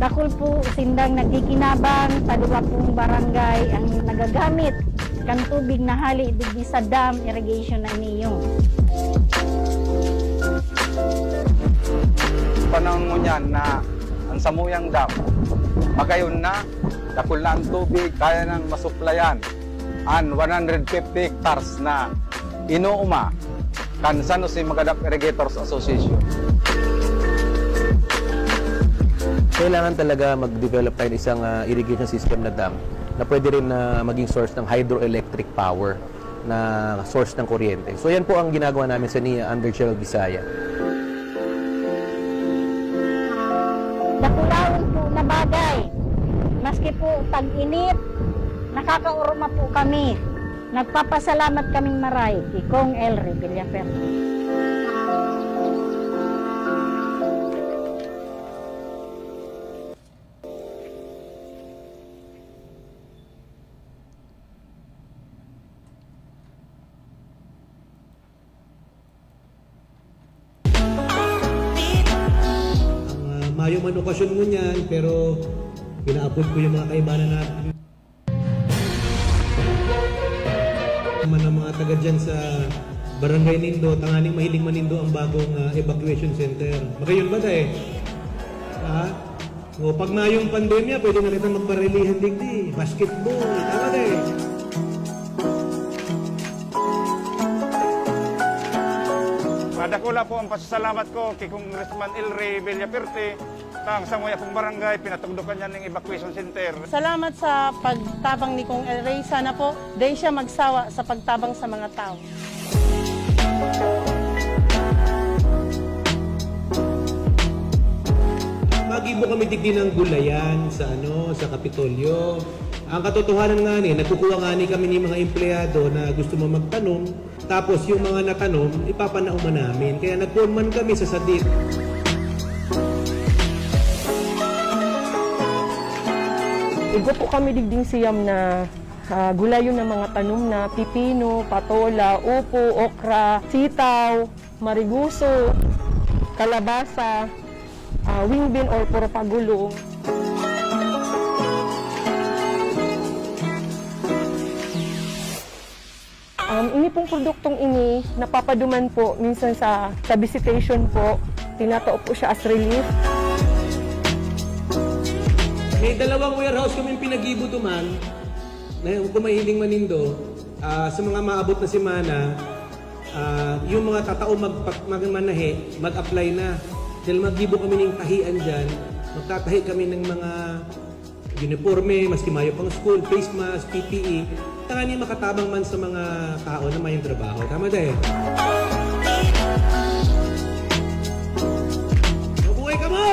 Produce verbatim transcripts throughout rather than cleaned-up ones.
Dakul po sindang nagkikinabang, sa duwa pong barangay ang nagagamit kan tubig na hali digdi sa dam irrigation na iniyo. Panahon ngunyan na ang samuyang dam, magayon na, dakul na ang tubig, kaya nang masuplayan an one hundred fifty hectares na inuuma kan San Jose Magadap Irrigators Association. Kailangan talaga mag-develop tayo ng isang, ah, irrigation system na dam na pwede rin na maging source ng hydroelectric power na source ng kuryente. So, yan po ang ginagawa namin sa nia under General Bisaya. Dakulaon po na bagay. Maski po tag-init, nakakaorma po kami. Nagpapasalamat kaming maray ki Cong Elry Villafuerte. Ang, ah, mayo man okasyon ngunyan, pero pinaapod ko yung mga kaibanan natin. Man ang mga taga dyan sa barangay nindo, tanganing mahiling man nindo ang bagong, ah, evacuation center. Magayon ba, Day? Ha? O, pag mayong pandemya, pwede na kita magbarilihan digdi. Basketball. Tama, Day? Madakula po ang pasasalamat ko kay Congressman Elry Villafuerte, tang sa mga akong barangay, pinatugdokan niya ning evacuation center. Salamat sa pagtabang ni Cong Elry. Sana po, dai siya magsawa sa pagtabang sa mga tao. Magibo kami digdi ng gulayan sa, ano, sa Kapitolyo. Ang katotohanan nga ni, nagkukuha nga ni kami ni mga empleyado na gusto mo magtanom, tapos yung mga natanom, ipapanauman namin. Kaya nagkuhan man kami sa sadit. Igwa po kami digding siyam na, ah, gulayon na mga tanom na pipino, patola, upo, okra, sitaw, mariguso, kalabasa, ah, wing bean or propagulong. Um, ini pong produktong ini, napapaduman po minsan sa, sa visitation po. Tinatao po siya as relief. May dalawang warehouse kaming pinagibo duman, na kung mahiling man nindo, ah, sa mga maabot na semana, ah, yung mga tatao magpa-, magmanahe, mag-apply na. Dahil maggibo kami ng tahian dyan, magtatahi kami ng mga uniforme, maski mayo pang school, face mask, P P E, tanganing makatabang man sa mga tao na mayong trabaho. Tama, Day? Mabuhay kamo!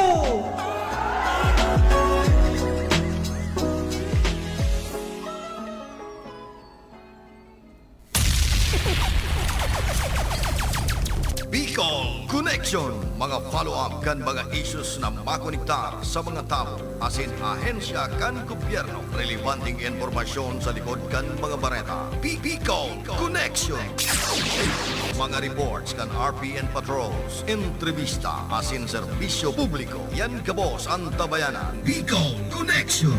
Bicol Connection, mga follow-up kan mga issues na makonektar sa mga tawo asin ahensya kan gobyerno. Relebanteng impormasyon sa likod kan mga bareta. Bi-, Bicol Connection. Mga reports kan R P N Patrols, entrevista asin serbisyo publiko. Yan gabos an tabayanan. Bicol Connection.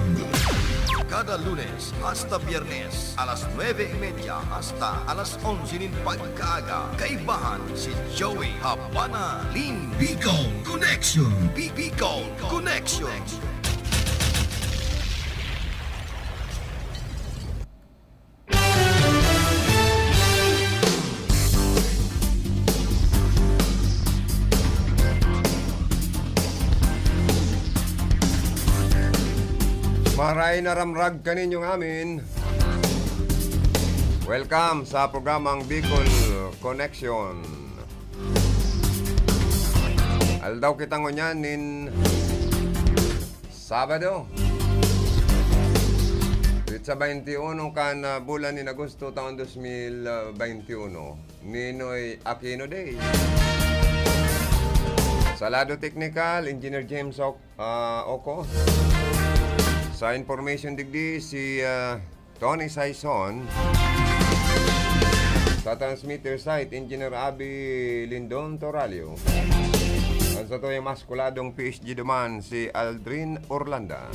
Kada Lunes hasta Biyernes, alas nuebe y media hasta alas onse nin pagkaaga. Kaibahan si Joey Habana Lin. Bicol Connection. Bi-, Bicol Connection. Maray na ramrag kaninyo ngamin. Welcome sa programang Bicol Connection. Aldaw kita ngunyan nin Sabado, petsa baynte uno kan, ah, bulan nin Agosto, taon dos mil baynte uno. Ninoy Aquino Day. Sa lado teknikal, Engineer James Oc-, ah, Oco. Sa information digdi, si, ah, Tony Saison. Sa transmitter site, Engineer Abby Lindon Toralio. Ang Sa tuyang maskuladong P S G duman, si Aldrin Orlanda.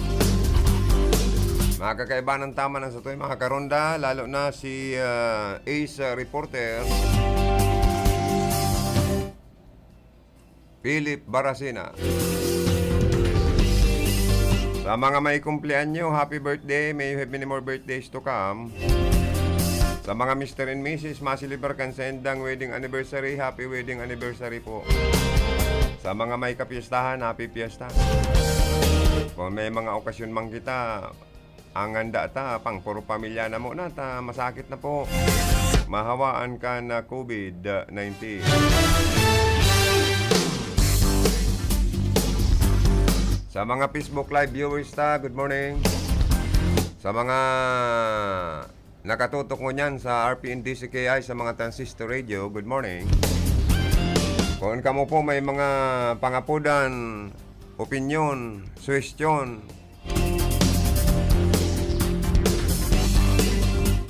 Mga kakaibanan taman ang sa tuyang mga karonda, lalo na si, ah, Ace, ah, Reporter, Philip Baracena. Sa mga may kumpleanyo, happy birthday. May you have many more birthdays to come. Sa mga Mister and Missus, masilibar kan sa indang wedding anniversary, happy wedding anniversary po. Sa mga may kapiestahan, happy fiesta. Kung may mga okasyon man kita, ang handa ta, pang puro pamilya na muna ta, masakit na po. Mahawaan ka na COVID nineteen. Sa mga Facebook Live viewers ta, good morning. Sa mga nakatutok ngunyan sa R P N D C K I, sa mga transistor radio, good morning. Kung kamo po may mga pangapodan, opinyon, suhestyon,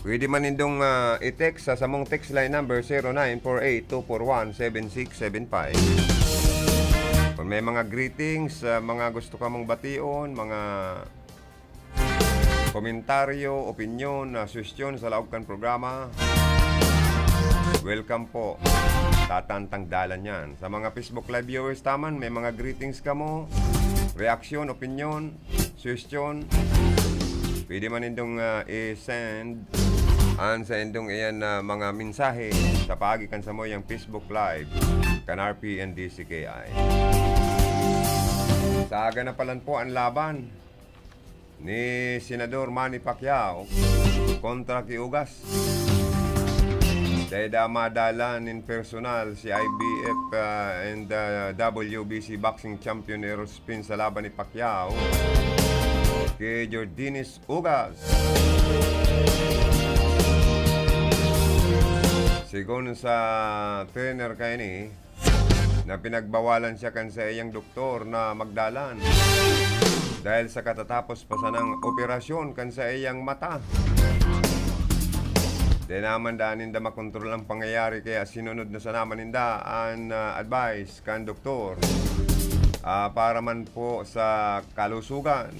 pwede man nindong, ah, i-text sa samong text line number, zero nine four eight two four one seven six seven five. Kung may mga greetings, ah, mga gusto kamong bation, mga komentaryo, opinyon, na suhestyon sa laog kan programa, welcome po. Tatantang dalan yan. Sa mga Facebook Live viewers taman, may mga greetings kamo, reaksyon, opinyon, suhestyon, pwede man nindong, ah, i-send an sa indong iyan na mga mensahe sa paagi kan samuyang Facebook Live kan R P N D C K I. Sa aga na palan po ang laban ni Senador Manny Pacquiao kontra ki Ugas. Dai da madalan nin personal si I B F, ah, and, ah, W B C boxing champion Errol Spence sa laban ni Pacquiao ki Yordenis Ugas. Sigon sa trainer kaini, na pinagbawalan siya kan saiyang doktor na magdalan dahil sa katatapos pa sanang operasyon kan saiyang mata. Di naman daan ninda makontrol ang pangyayari, kaya sinunod na sana man ninda an, ah, advice kan doktor, ah, para man po sa kalusugan,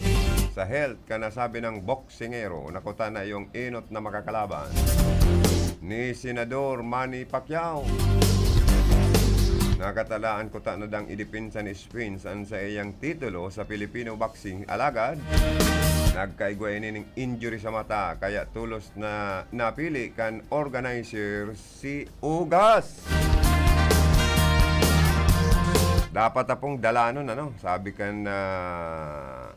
sa health, kan nasabi nang boksingero. Nakutan na iyong enot na makakalaban ni Senador Manny Pacquiao. Nakatalaan kuta na dang idepensa ni Spence an saiyang titulo sa Filipino boxing, alagad nagkaigwa ini ning injury sa mata, kaya tolos na napili kan organizer si Ugas. Dapat ta pong dalanon, ano, sabi kan, ah,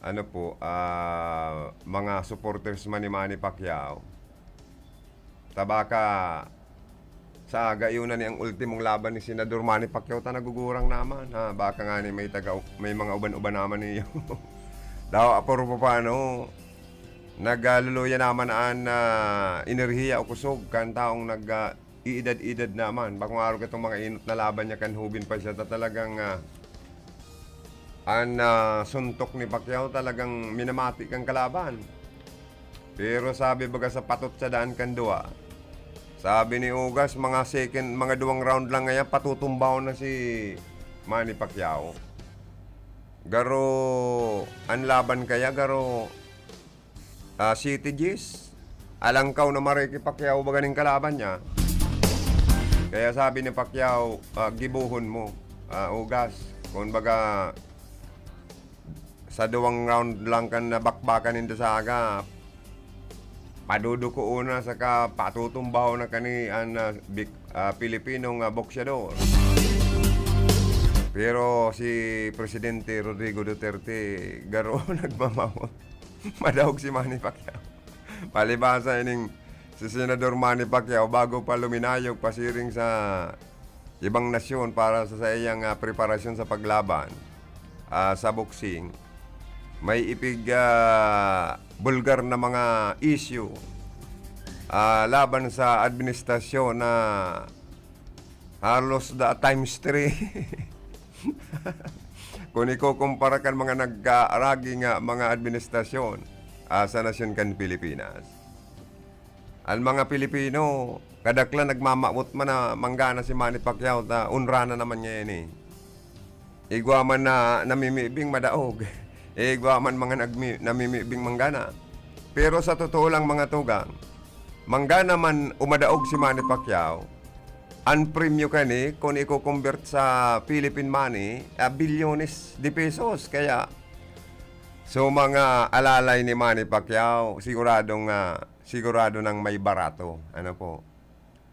ano po, ah, mga supporters man ni Manny Pacquiao. Ta baka sa aga, iyo na ni ang ultimong laban ni Senador Manny Pacquiao, ta nagugurang naman, ha? Baka ngani may taga, may mga uban-uban naman niyo. Daw, aporo pa paano, nagaluluya naman an, ah, enerhiya o kusog kan taong nag, ah, iidad-idad naman. Bakong araw katong mga enot na laban niya kan hubin pa siya, ta talagang, ah, an, ah, suntok ni Pacquiao talagang minamati kan kalaban. Pero sabi baga sa patot sa daan kan duwa, sabi ni Ugas, mga second, mga duwang round lang ngayan, patutumbahon na si Manny Pacquiao. Garo, an laban kaya, garo, ah, City Gis, alangkaw na mariki Pacquiao baga ning kalaban niya. Kaya sabi ni Pacquiao, ah, "Gibohon mo, ah, Ugas." Kung baga, sa duwang round lang kan nabakbakan ninda sa aga, padudukoon na saka patutumbahon na kani an, ah, bik-, ah, Pilipinong, ah, boksyador. Pero si Presidente Rodrigo Duterte, garo nagmamawot. Madaog si Manny Pacquiao. Palibasa ining si Senador Manny Pacquiao, bago pa luminayog pasiring sa ibang nasyon para sa saiyang, ah, preparasyon sa paglaban, ah, sa boxing, may ipig, ah, bulgar na mga issue, ah, laban sa administrasyon na halos da times three. Kung ikukumpara kan mga nagkaaragi nga mga administrasyon, ah, sa nasyon kan Pilipinas. Ang mga Pilipino, Kadaklan nagmamawot man na manggana si Manny Pacquiao ta unra na naman ngayon eh. Igwa man na namimibing madaog. Igwa man mga nagmi- namimibing manggana. Pero sa totoo lang, mga tugang, manggana man o madaog si Manny Pacquiao, ang premyo kani, kung iko-convert sa Philippine money, ah, bilyones de pesos. Kaya, so mga alalay ni Manny Pacquiao, siguradong, ah, sigurado nang may barato. Ano po?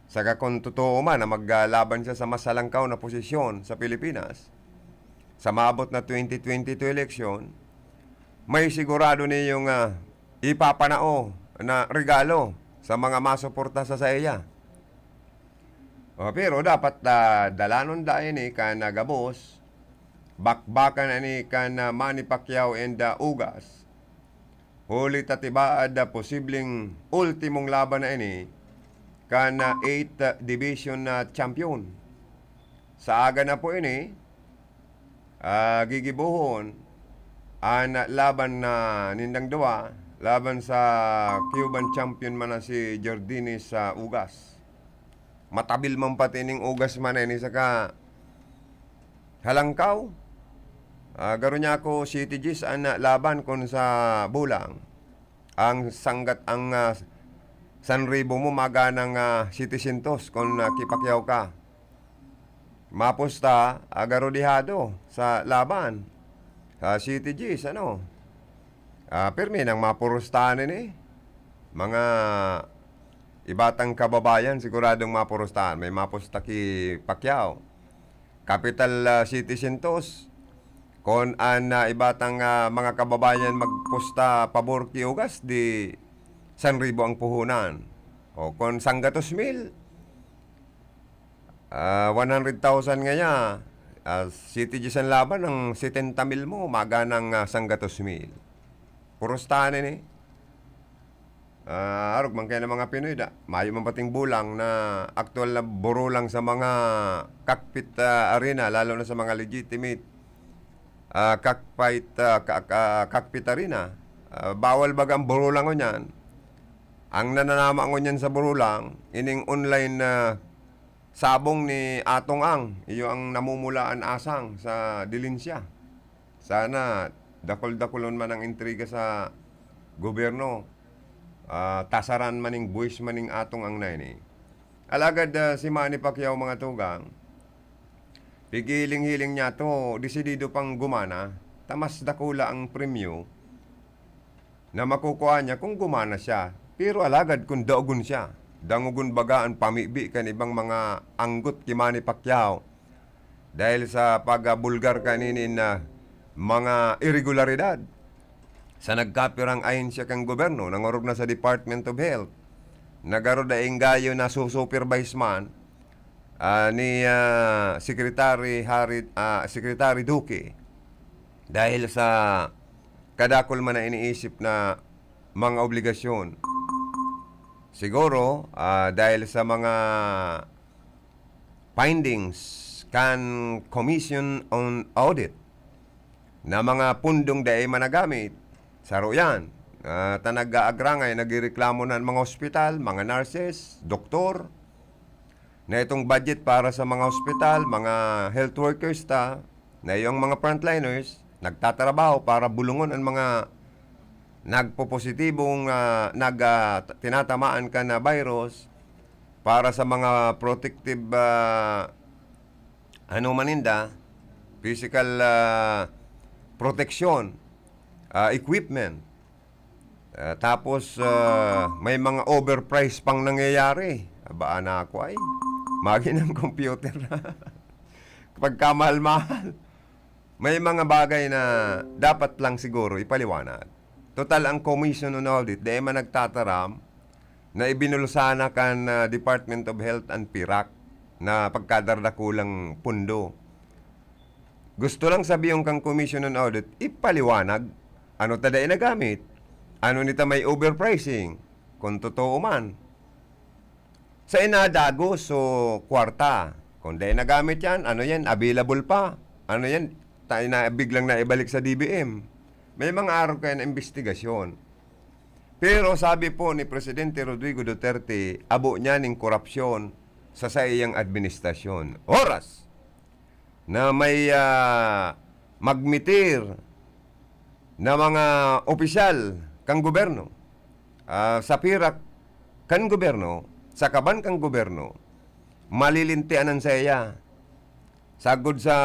Saka kung totoo man na maglaban siya sa mas halangkaw na posisyon sa Pilipinas, sa maabot na twenty twenty-two election, may sigurado niyong, ah, ipapanao na regalo sa mga masuporta sa saiya. O, pero dapat, ah, dalanon da ini kan, ah, gabos, bakbakan ini kan, ah, Manny Pacquiao and, ah, Ugas. Huli ta tibaad na posibleng ultimong laban na ini kan, ah, eight, ah, division na champion. Sa aga na po ini, ah, gigibohon an laban na nindang duwa laban sa Cuban champion man na si Jordines sa Ugas. Matabil man pati ning Ugas man ini saka halangkaw. Ah, garo niya ako City Gis an laban kun sa bulang. Ang sanggat ang, ah, san ribo mo maganang, ah, setecientos kun, ah, kipakyaw ka. Mapusta, ah, garo dihado sa laban. Sa City Gis, ano? Ah, pirmi nang mapurustahan ini. Mga ibatang kababayan, siguradong mapurustahan. May mapusta ki Pacquiao. Capital, ah, setecientos. Kon an, ah, ibatang, ah, mga kababayan magpusta pabor ki Ugas, di san ribo ang puhunan. O kon sanggatos mil, ah, one hundred thousand ngaya, ah, City Gis an laban, ang setenta mil mo, maganang, ah, sanggatos mil. Purustahan ini. Ah, arog man kaya ng mga Pinoy da. Mayo man pating bulang na aktual na burulang sa mga cockpit, ah, arena, lalo na sa mga legitimate, ah, cockpit, ah, ka- ka- cockpit arena. Ah, bawal baga ang burulang ngunyan. Ang nananama ngunyan sa burulang, ining online na sabong ni Atong Ang, iyo ang namumula an asang sa Dilinsya. Sana dakul-dakulon man ang intriga sa gobyerno. Ah, tasaran man ning buwis man ning Atong Ang na ini. Alagad, ah, si Manny Pacquiao, mga tugang, pigiling-hiling niya to, desidido pang gumana, ta mas dakula ang premyo na makukua niya kung gumana siya. Pero alagad kung daogon siya, dangogon baga an pamibi kan ibang mga anggot ki Manny Pacquiao dahil sa pagbulgar kanini na mga iregularidad sa nagkapirang ahensya kan gobyerno, nangorog na sa Department of Health, na garo daing gayo na susupervise man, ah, ni, ah, Secretary Harry, ah, Secretary Duque dahil sa kadakul man na iniisip na mga obligasyon. Siguro, ah, dahil sa mga findings kan Commission on Audit na mga pundong dai man nagamit, saro yan. Ah, ta nag-aagrangay, nagrereklamo na ang mga ospital, mga nurses, doktor, na itong budget para sa mga ospital, mga health workers ta, na iyong mga frontliners, nagtatrabaho para bulungon ang mga nagpopositibong, ah, nag, ah, t- tinatamaan ka na virus para sa mga protective, ah, ano man ninda, physical, ah, protection, ah, equipment. Ah, tapos, ah, may mga overprice pang nangyayari. Aba, anak ko ay, magi ng computer. Pagkamahal-mahal. May mga bagay na dapat lang siguro ipaliwanag. Total, ang Commission on Audit, di man nagtataram na ibinulsa na kan, ah, Department of Health and pirak na pagkadarakulang pundo. Gusto lang sabihin kang Commission on Audit, ipaliwanag. Ano ta dai nagamit? Ano nita may overpricing? Kung totoo man. Sa inadagos o kwarta, kung dai nagamit yan, ano yan, available pa? Ano yan, ta- na, biglang naibalik sa D B M? May mga araw kaya na investigasyon. Pero sabi po ni Presidente Rodrigo Duterte, abo niya ning korupsyon sa saiyang administrasyon. Oras na may, ah, magmitir na mga opisyal kan gobyerno, ah, sa pirak kan gobyerno, sa kaban kan gobyerno, malilintian an saiya. Sagkod sa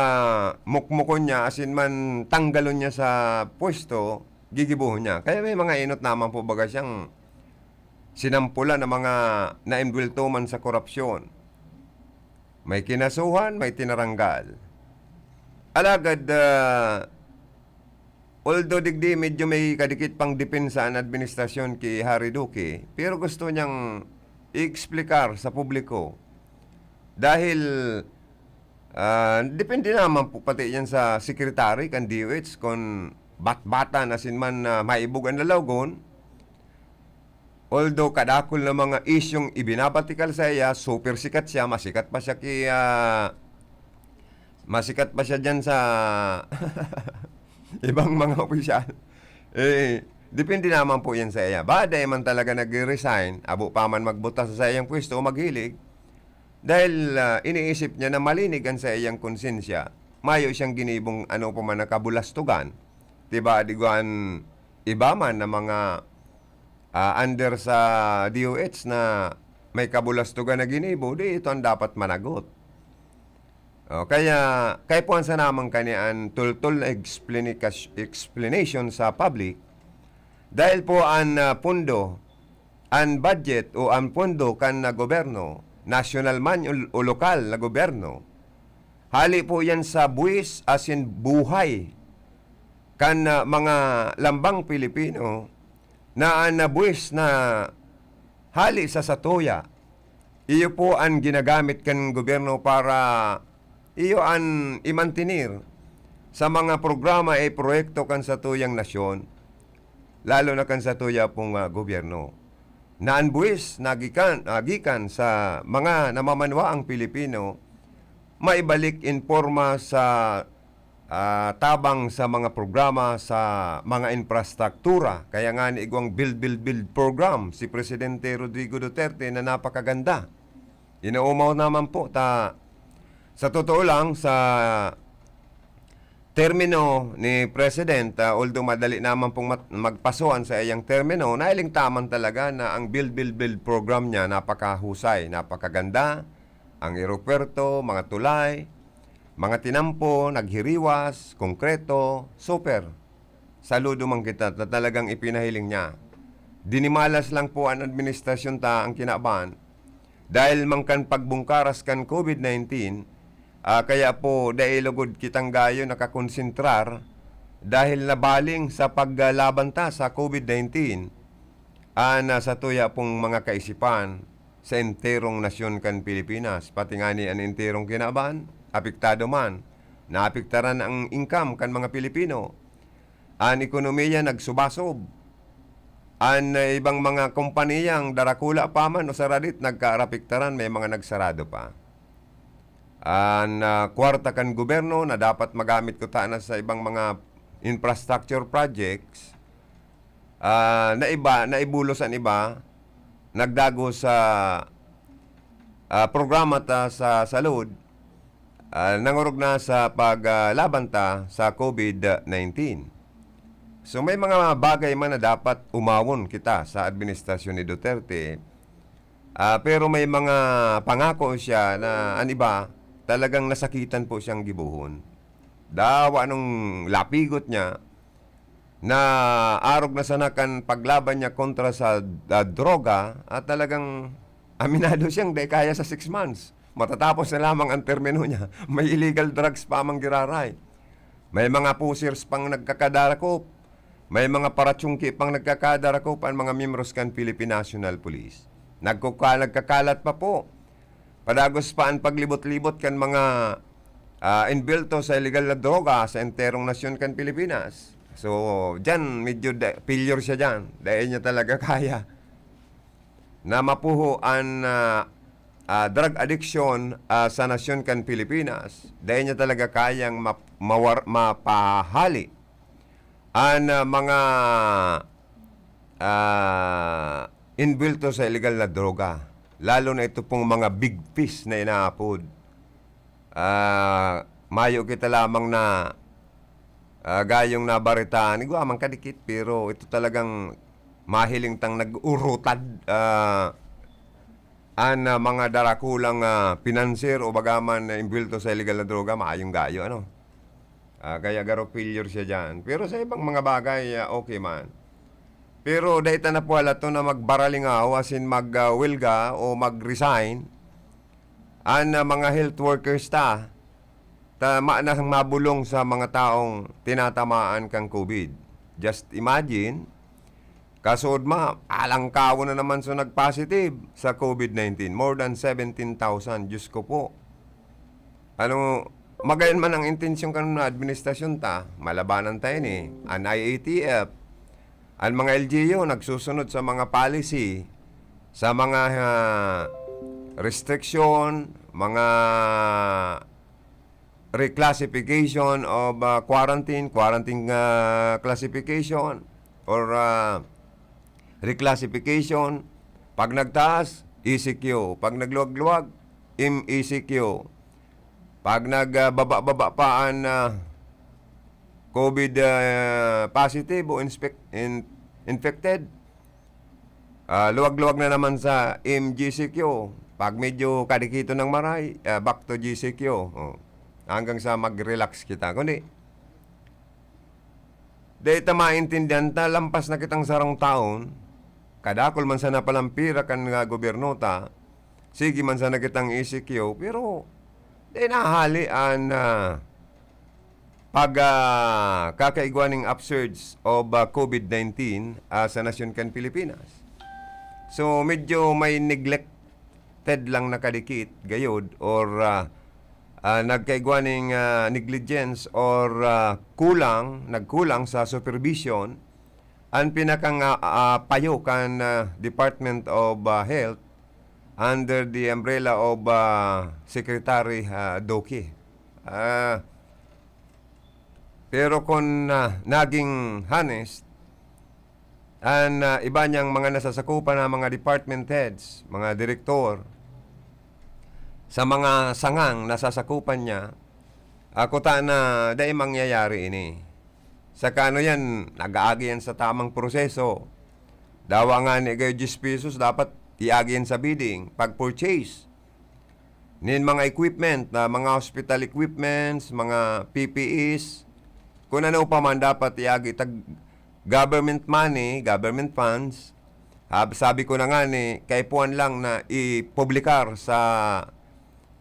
mukmukon niya, asin man tanggalon niya sa pwesto, gigibohon niya. Kaya may mga enot naman po baga siyang sinampulan na mga naembwelto man sa korupsyon. May kinasuhan, may tinaranggal. Alagad, ah, although digdi medyo may kadikit pang depensa an administrasyon ki Harry Duque, pero gusto niyang i-eksplikar sa publiko dahil, ah, depende naman po pati yan sa secretary kan D O H kung batbatan asin man, ah, maibog an lalawgon. Although kadakul na mga isyung ibinabatikal saiya, super sikat siya, mas sikat pa siya ki, ah, mas sikat pa siya diyan sa ibang mga opisyal. Eh, depende naman po yan saiya. Baka dai man talaga nagre-resign, abo pa man magbuta sa saiyang pwesto o maghilig, dahil, ah, iniisip niya na malinig an saiyang konsensya. Mayo siyang ginibong ano pa man na kabulastugan. Diba, digwan iba man na mga, ah, under sa D O H na may kabulastugan na ginibo, di ito ang dapat managot. O, kaya, kaipuhan sana man kani an tultol na explinica-, explanation sa public, dahil po an, ah, pondo, an budget o an pondo kan, ah, gobyerno, nasyonal man o, o lokal na gobyerno, hali po yan sa buwis asin buhay kan, ah, mga lambang Pilipino na an, ah, buwis na hali sa satuya. Iyo po an ginagamit kan gobyerno para iyo an imantenir sa mga programa e proyekto kan satuyang nasyon, lalo na kan satuya pong, ah, gobyerno, na an buwis na gikan, ah, gikan sa mga namamanwaang Pilipino maibalik in porma sa, ah, tabang sa mga programa sa mga infrastruktura. Kaya nga ni igwang Build, Build, Build program si Presidente Rodrigo Duterte na napakaganda. Inoomaw naman po ta, sa totoo lang, sa termino ni President, ah, although madali naman pong mat-, magpaso an saiyang termino, nahiling ta man talaga na ang Build, Build, Build program niya napakahusay, napakaganda. Ang eropuwerto, mga tulay, mga tinampo, naghiriwas, konkreto, super. Saludo man kita ta talagang ipinahiling niya. Dinimalas lang po an administrasyon ta ang kinaban. Dahil man kan pagbungkaras kan COVID nineteen, ah, kaya po dai lugod kitang gayo nakakonsentrar dahil nabaling sa paglaban ta sa COVID nineteen, ah, na sa tuya pong mga kaisipan sa enterong nasyon kan Pilipinas, pati ngani an enterong kinaban, apektado man. Naapektaran ang income kan mga Pilipino. An ekonomiya nagsubasob. An, ah, ibang mga kompaniyang darakula pa man o saradit, nagkaarapektaran, may mga nagsarado pa. An, ah, kwarta kan gobyerno na dapat magamit kutana sa ibang mga infrastructure projects, ah, naiba, naibulos an iba, nagdago sa, ah, programa ta sa salud, ah, nangorog na sa pag, ah, laban ta sa COVID nineteen. So, may mga bagay man na dapat umawon kita sa administrasyon ni Duterte, ah, pero may mga pangako siya na an iba, talagang nasakitan po siyang gibohon. Dawa nung lapigot niya, na arog na sana kan paglaban niya kontra sa, ah, droga, at talagang aminado siyang dai kaya sa six months. Matatapos na lamang ang termino niya. May illegal drugs pa mang giraray. May mga pusers pang nagkakadarakop. May mga paratsungki pang nagkakadarakop ang mga miyembros kan Philippine National Police. Nagkuka-, nagkakalat pa po. Padagos pa an paglibot-libot kan mga, ah, enbilto sa illegal na droga sa enterong nasyon kan Pilipinas. So, diyan, medyo da-, failure siya diyan. Dai niya talaga kaya na mapuho an, ah, ah, drug addiction, ah, sa nasyon kan Pilipinas. Dai niya talaga kayang map-, mawar-, mapahali an, ah, mga, ah, inbuwelto sa illegal na droga, lalo na ito pong mga big fish na inaapod. Ah, mayo kita lamang na, ah, gayong nabaritaan, igwa man kadikit, pero ito talagang mahiling tang nag-urutad, ah, an, ah, mga darakulang, ah, financier o baga man na imbuwelto sa illegal na droga, mayong gayo, ano? Ah, kaya garo failure siya diyan. Pero sa ibang mga bagay, ah, okay man. Pero dai ta na po halaton na magbaralingaw, as in mag, ah, welga o mag-resign an, ah, mga health workers ta, ta ma-, na mabulong sa mga taong tinatamaan kan COVID. Just imagine, kasuodma, alangkawon na naman so nag-positive sa COVID nineteen. More than seventeen thousand. Diyos ko po. Ano, magayon man ang intensyon kan administrasyon ta, malabanan ta ini. An I A T F, an mga L G U nagsusunod sa mga policy, sa mga, ah, restriction, mga reclassification of, ah, quarantine, quarantine, ah, classification, or, ah, reclassification. Pag nagtaas, E C Q. Pag nagluwag-luwag, M E C Q. Pag nag, ah, baba-baba pa an, ah, COVID, ah, positive o inspec-, in-, infected, ah, luwag-luwag na naman sa M G C Q. Pag medyo kadikito ng maray, ah, back to G C Q. Oh. Hanggang sa mag-relax kita. Kundi, dai ta maintindihan ta, lampas na kitang sarong taon, kadakul man sana palang pira kan nga gobyerno ta, sige man sana kitang E C Q, pero dai nahali an, ah, pag, ah, kakaigwa ning upsurge of, ah, COVID nineteen, ah, sa nasyon kan Pilipinas. So, medyo may neglected lang na kadikit, gayod, or, ah, ah, nagkaigwa ning, ah, negligence or, ah, kulang, nagkulang sa supervision, an pinakang, ah, ah, payo kan, ah, Department of, ah, Health under the umbrella of, ah, Secretary, ah, Duque. Ah, pero kun, ah, naging honest, an, ah, iba niyang mga nasasakupan na mga department heads, mga direktor, sa mga sangang nasasakupan niya, ako ta na dai mangyayari ini. Saka ano yan, nag-aagi yan sa tamang proseso. Dawa nga ni kayo diyes pesos, dapat iagi yan sa bidding, pag-purchase nin mga equipment, na mga hospital equipments, mga P P Es, kung ano pa man dapat iagi tag government money, government funds. Hab-, sabi ko na nga ni, kaipuhan lang na ipublikar sa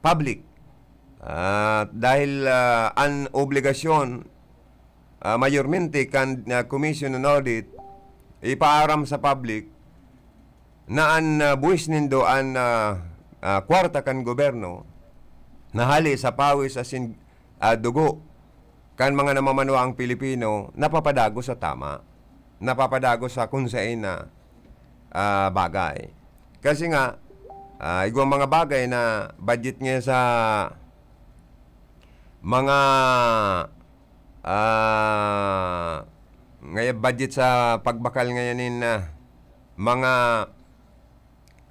public. Ah, dahil, ah, an obligasyon, ah, mayormente kan, ah, Commission on Audit, ipaaram sa public na an, ah, buwis nindo an, ah, ah, kwarta kan gobyerno na hali sa pawis asin, ah, dugo kan mga namamanuang Pilipino napapadago sa tama, napapadago sa kun saen na, ah, bagay. Kasi nga, ah, igwang mga bagay na budget ngayon sa mga, ah, ngayon budget sa pagbakal ngayon nin, ah, mga,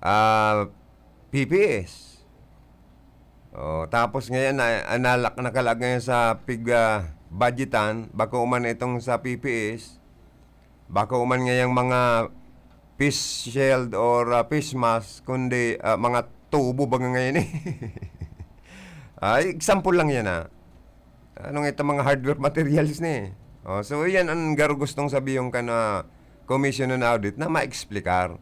ah, P P Es. Oh, tapos ngayon na, analak, nakalaag ngayon sa pig, ah, budgetan, bako man itong sa P P Es, bako man ngayang mga face shield or, ah, face mask, kundi, ah, mga tubo baga ngayon eh. Ay, example lang yan, ah. Anong ito, mga hardware materials ni? Oh, so, yan ang garo gustong sabihon kan, ah, Commission on Audit na maeksplikar.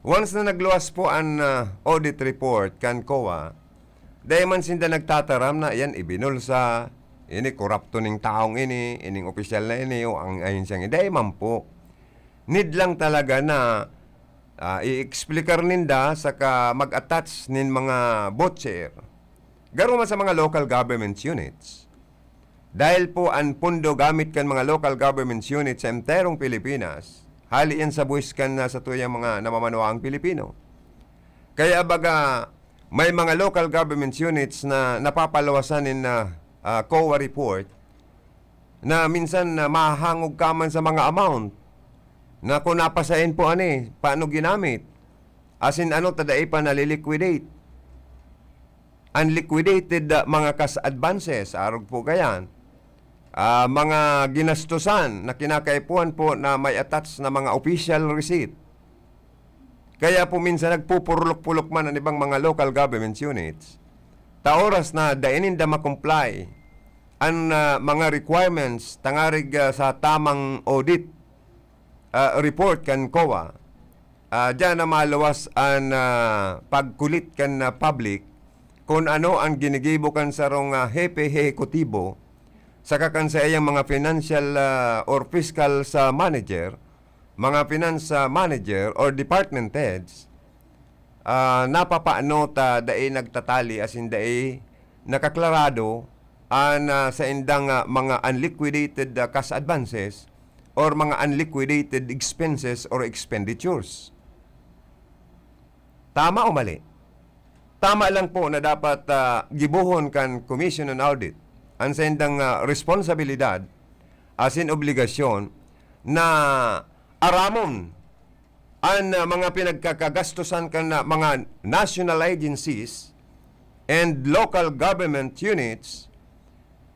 Once na nagluwas po an, ah, audit report kan COA, dai man sinda nagtataram na yan ibinulsa, ini korapto ning taong ini, ining opisyal na ini, o ang ahensyang ini. Dai man po. Need lang talaga na, ah, i-eksplikar ninda saka mag-attach nin mga voucher. Garo man sa mga local government units. Dahil po an pondo gamit kan mga local government units sa enterong Pilipinas, hali yan sa buwis kan, ah, satuyang mga namamanuang Pilipino. Kaya baga, may mga local government units na napapaluwasan nin, ah, ah, COA report na minsan, ah, mahahangog ka man sa mga amount. Na kung napasain po ani, paano ginamit? Asin ano ta dai pa naliliquidate? Unliquidated, ah, mga cash advances, arog po gayan. Ah, mga ginastusan na kinakaipuhan po na may attach na mga official receipt. Kaya po minsan nagpupurlok-pulok man ang ibang mga local government units. Ta oras na dai ninda ma-comply an, ah, mga requirements tangarig, ah, sa tamang audit, ah, report kan COA, ah, diyan na maluwas an, ah, pagkulit kan, ah, public kun ano an ginigibo kan sarong, ah, hepe ehekutibo saka kan saiyang mga financial, ah, or fiscal sa manager, mga finance, ah, manager or department heads, ah, napapaano ta dai nagtatali asin dai nakaklarado an, ah, saindang, ah, mga unliquidated, ah, cash advances or mga unliquidated expenses or expenditures. Tama o mali? Tama lang po na dapat, ah, gibohon kan Commission on Audit an saindang, ah, responsabilidad asin obligasyon na aramon an, ah, mga pinagkakagastusan kan, ah, mga national agencies and local government units,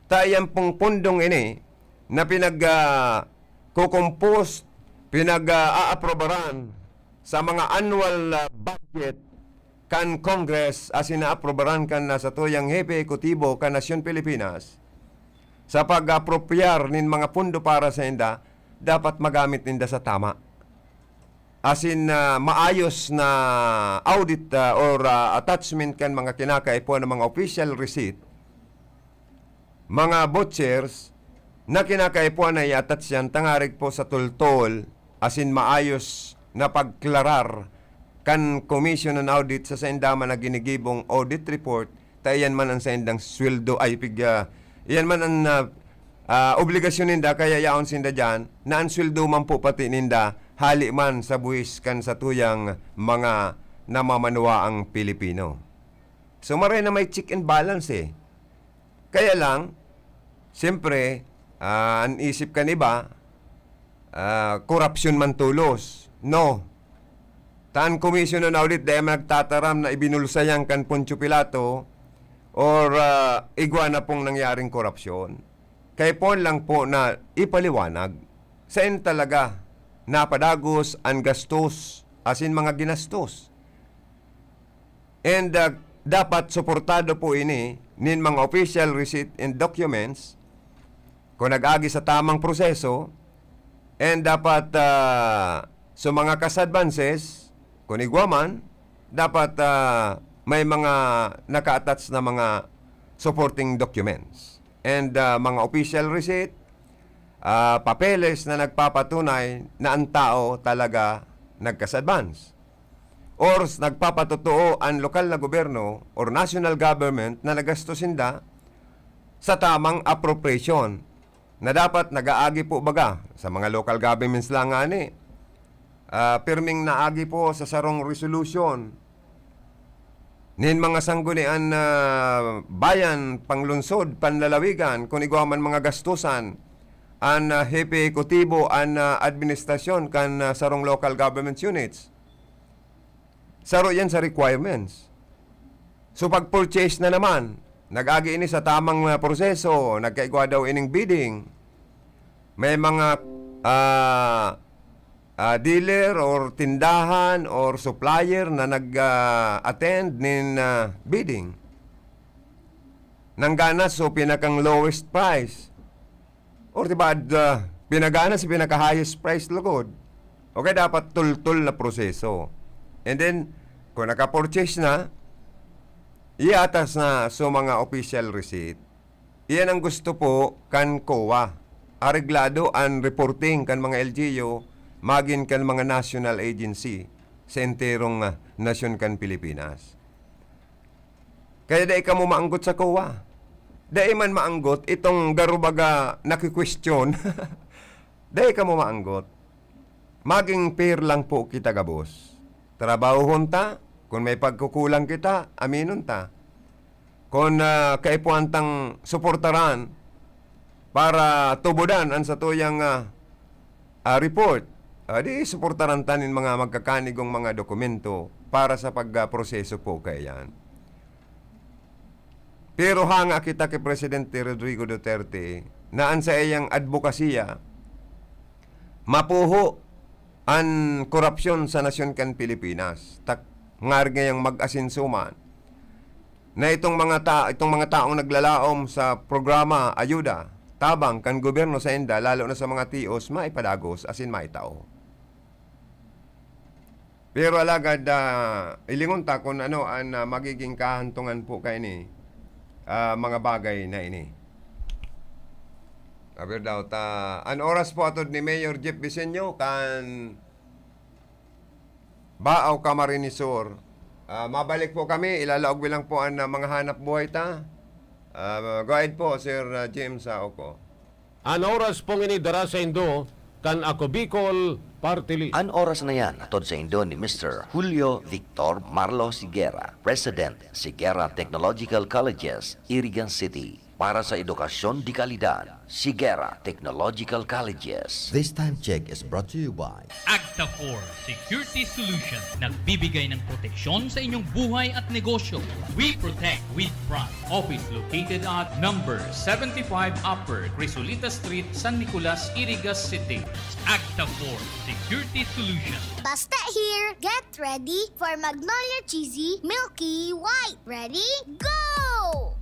ta iyan pong pundong ini na pinag, ah, kukumpos, pinag, ah, aaprobaran sa mga annual, ah, budget kan Congress asin naaprobaran kan, ah, satuyang hepe ehekutibo kan nasyon Pilipinas, sa pag-apropiar nin mga pondo para sainda, dapat magamit ninda sa tama. Asin, ah, maayos na audit, ah, or, ah, attachment kan mga kinakaipuhan ng mga official receipt, mga vouchers na kinakaipuhan na i-attach yan tangarig po sa tultol asin maayos na pagklarar kan Commission on Audit sa sainda man na ginigibong audit report, ta iyan man an saindang sweldo, ay, pig-, ah, iyan man an, ah, ah, obligasyon ninda, kaya yaon sinda diyan, na an sweldo man po pati ninda, hali man sa buhis kan satuyang mga namamanuaang Pilipino. So, maray na may check and balance, eh. Kaya lang, siyempre, ah, an isip kan iba, ah, korapsyon man tolos. No. Ta an Commission on Audit dai man nagtataram na ibinulsa yan kan Poncio Pilato or, ah, igwa na pong nangyaring korapsyon. Kaipuhan lang po na ipaliwanag saen talaga napadagos an gastos asin mga ginastos. And, ah, dapat suportado po ini nin mga official receipt and documents kung nag-agi sa tamang proseso, and dapat, ah, sa mga cash advances, kung igwa man, dapat, ah, may mga naka-attach na mga supporting documents and, ah, mga official receipt, ah, papeles na nagpapatunay na ang tao talaga nag-cash advance or s-, nagpapatotoo an lokal na gobyerno or national government na nagastos sinda sa tamang appropriation na dapat nag-aagi po baga sa mga local governments lang ngani. Ah, pirming naagi po sa sarong resolution nin mga sanggunian na bayan, panglungsod, panlalawigan, kun igwa man mga gastusan, an, ah, hepe ehekutibo, an, ah, administrasyon kan, ah, sarong local government units. Saro yan sa requirements. So, pag-purchase na naman, nag-agi ini sa tamang, ah, proseso, nagkaigwa daw ining bidding. May mga, ah, ah, dealer or tindahan or supplier na nag, ah, attend nin, ah, bidding. Nanggana so pinakang lowest price. Or diba, ah, pinagana sa pinaka-highest price lugod. Okay, dapat tultol na proseso. And then, kung naka-purchase na, iatas na so mga official receipt. Iyan ang gusto po kan COA. Areglado an reporting kan mga L G U magin kan mga national agency sa enterong, ah, nasyon kan Pilipinas. Kaya dai kamo maanggot sa COA. Dai man maanggot itong garo baga naki-question. Dai kamo maanggot. Maging fair lang po kita gabos. Trabahohon ta, kun may pagkukulang kita, aminon ta. Kun, ah, kaipuhan tang suportaran para tubodan an satuyang, ah, ah, report, Ah, di suportaran ta nin mga magkakanigong mga dokumento para sa pagproseso po kaiyan. Pero hanga kita ki Presidente Rodrigo Duterte na an saiyang adbokasiya mapuho an korapsyon sa nasyon kan Pilipinas. Tak-, ngaran ngayang mag-asenso man na itong mga ta-, itong mga taong naglalaom sa programa, ayuda, tabang kan gobyerno sainda, lalo na sa mga T Os, maipadagos asin maitao. Pero alagad, ah, ilingon ta kun ano an, ah, magiging kahantungan po kaini, ah, mga bagay na ini. Aber daw ta, an oras po atod ni Mayor Jeff Bisenyo kan Baaw, Camarines Sur. Ah, mabalik po kami, ilalaog mi lang po an, ah, mga hanap buhay ta. Ah, go ahead po, Sir, ah, James, ah, Oco. An oras pong ini dara saindo kan Ako Bicol Party List. An oras na yan, hatod saindo ni Mister Julio Victor Marlos Higuera, President, Higuera Technological Colleges, Irigan City, para sa edukasyon de kalidad. Higuera Technological Colleges. This time check is brought to you by Agta four Security Solution. Nagbibigay ng proteksyon sa inyong buhay at negosyo. We protect with pride. Office located at number seventy-five Upper Crisolita Street, San Nicolas, Irigas City. Agta four Security Solution. Basta here, get ready for Magnolia Cheesy Milky White. Ready? Go!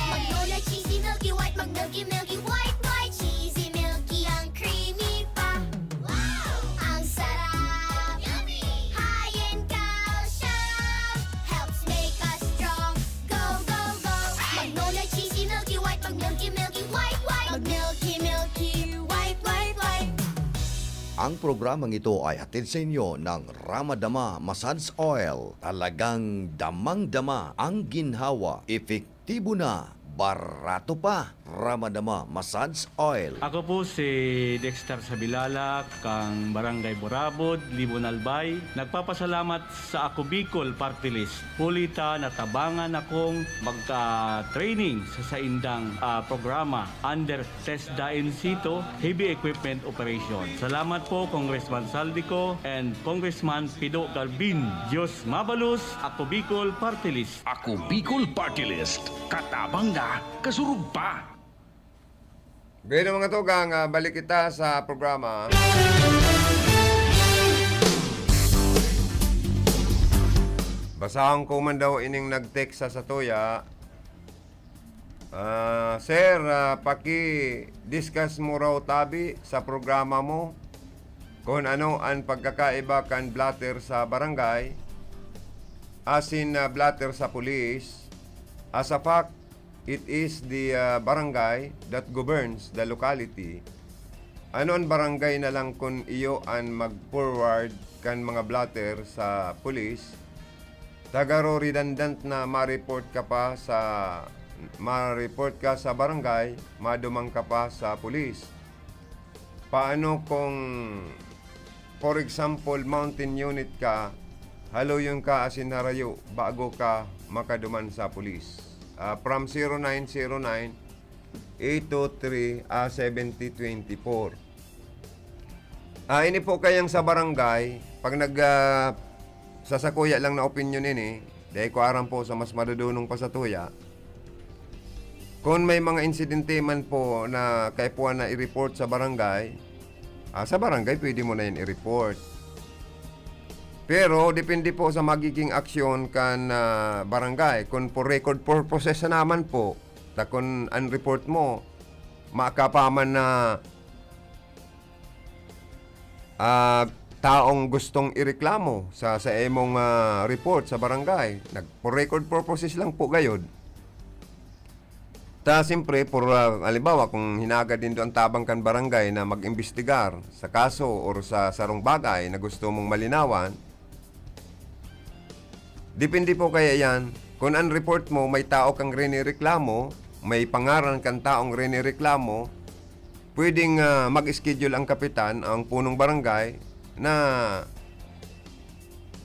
Magnolia Cheesy Milky White, mag-milky, milky, white, white, cheesy, milky, ang creamy pa. Wow! Ang sarap! Yummy! High in calcium, helps make us strong. Go, go, go! Magnolia Cheesy Milky White, mag-milky, milky, white, white, mag-milky, milky, white, white, white. Ang programang ito ay hatid sa inyo ng Ramadama Massage Oil. Talagang damang-dama ang ginhawa, epektibo na, barato pa. Ramadama Massage Oil. Ako po si Dexter Sabilala, kan Barangay Burabod, Libon, Albay. Nagpapasalamat sa Ako Bicol Party List. Huli ta natabangan akong magka-training sa saindang, ah, programa under TESDA in situ, heavy equipment operation. Salamat po, Congressman Zaldy Co and Congressman Pido Galvin. Diyos mabalos, Ako Bicol Party List. Ako Bicol Party List. Katabang na, kasurog pa. Bueno, mga tugang, ah, balik kita sa programa. Basahon ko man daw ining nag-text sa satuya. Ah, sir, ah, paki-discuss mo raw tabi sa programa mo kun ano an pagkakaiba kan blotter sa barangay asin, ah, blotter sa pulis. As a fact, it is the, ah, barangay that governs the locality. Ano an barangay na lang kun iyo an mag-forward kan mga blotter sa pulis? Tagaro redundant na ma-report ka pa sa, ma-report ka sa barangay, maduman ka pa sa pulis. Paano kung, for example, mountain unit ka, haluyon ka asin harayo bago ka makaduman sa pulis? Ah, from zero nine zero nine, eight two three, ah, seventy twenty-four. Ah, ini po kayang sa barangay, pag nag, ah, sasakuya lang na opinyon ini, dai ko aram po sa mas madudunong pa sa tuya. Kung may mga insidente man po na kaipuhan na i-report sa barangay, ah, sa barangay pwede mo na yan i-report. Pero depende po sa magiging aksyon kan, ah, barangay. Kung for record purposes na naman po, ta kun an report mo, makapaman na, ah, taong gustong ireklamo sa, sa imong, ah, report sa barangay. Nag, for record purposes lang po gayod. Ta, siyempre, for, ah, halimbawa, kung hinagad nindo ang tabang kan barangay na mag-imbestigar sa kaso or sa sarong bagay na gusto mong malinawan, depende po kaya yan. Kung ang report mo, may tao kang rinireklamo, may pangaran kan taong rinireklamo, pwedeng, ah, mag-schedule ang kapitan, ang punong barangay, na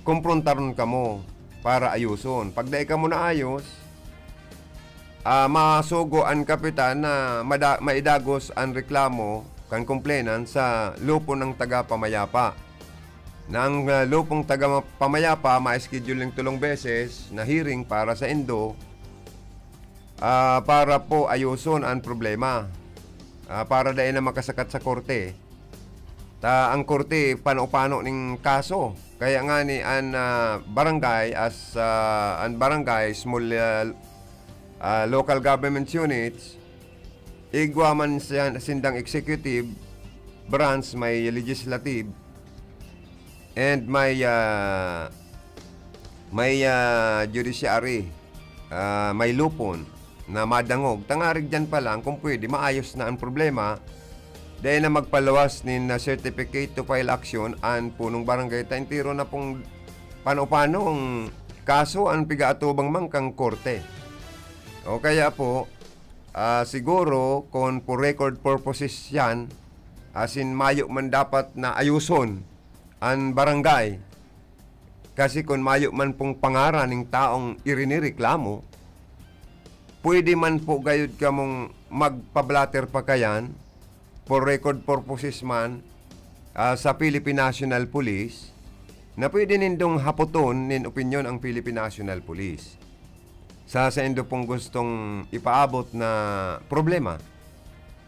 komprontaron kamo para ayoson. Pag dai kamo naayos, ah, masugo an kapitan na mada-, maidagos an reklamo kan complainant sa lupon ng taga-pamayapa. Na ang, ah, lupong taga-pamayapa ma-schedule ning tulong beses na hearing para sa indo, ah, para po ayuson an problema, ah, para dai na makasakat sa korte. Ta ang korte pano-pano ning kaso. Kaya ngani an, ah, barangay as, ah, an barangay, small, ah, ah, local government units, igwa man siya, sindang executive branch, may legislative, and may, ah, may, ah, judiciary, ah, may lupon na madangog. Tangarig diyan pa lang, kung pwede, maayos na ang problema. Dai na magpaluwas nin, ah, certificate to file action an punong barangay ta entero na pong pano-panong kaso an pigaatubang man kan korte. O kaya po, ah, siguro, kung for record purposes yan, asin mayo man dapat na ayuson an barangay. Kasi kun mayo man pong pangaran ning taong irinireklamo, pwede man po gayud kamong magpa-blotter pa kayan, for record purposes man, ah, sa Philippine National Police, na pwede nindong hapoton nin opinyon ang Philippine National Police sa saindo pong gustong ipaabot na problema.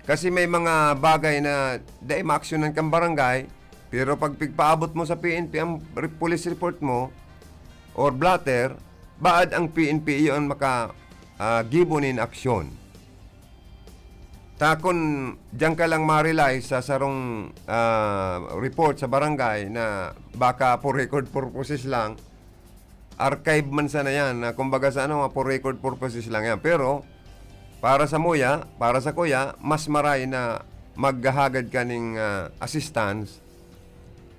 Kasi may mga bagay na dai maaksyonan kan barangay, pero pag pigpaabot mo sa P N P ang re-, police report mo or blotter, baad ang P N P iyo ang maka, ah, gibo nin aksyon. Ta kun diyan ka lang ma-rely sa sarong, ah, report sa barangay na baka for record purposes lang, archive man sana yan, na kumbaga sa ano, for record purposes lang yan. Pero, para sa muya, para sa kuya, mas maray na maghahagad ka ning, ah, assistance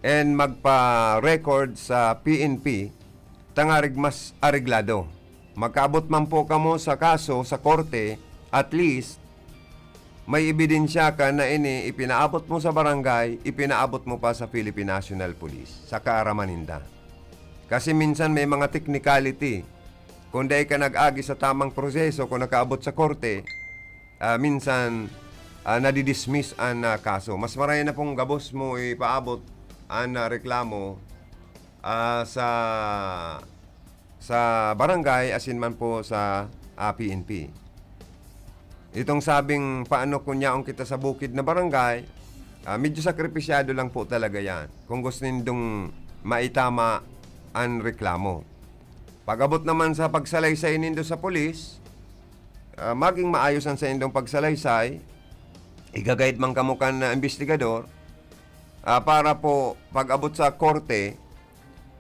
and magpa-record sa P N P, tangarig mas areglado. Magkaabot man po kamo sa kaso sa korte, at least, may ebidensya ka na ini ipinaabot mo sa barangay, ipinaabot mo pa sa Philippine National Police, sa kaaraman ninda. Kasi minsan may mga technicality. Kung dai ka nag-agi sa tamang proseso, kung nakaabot sa korte, ah, minsan, ah, nadidismiss an, ah, kaso. Mas maray na pong gabos mo ipaabot an, ah, reklamo, ah, sa, sa barangay asin man po sa, ah, P N P. Itong sabing, "Paano kung yaon kita sa bukid na barangay?" Ah, medyo sakripisyado lang po talaga yan kung gusto nindong maitama an reklamo. Pag-abot naman sa pagsalaysay nindo sa pulis, ah, maging maayos ang saindong pagsalaysay, iga-guide man kamo kan, ah, imbestigador, ah, para po pag-abot sa korte,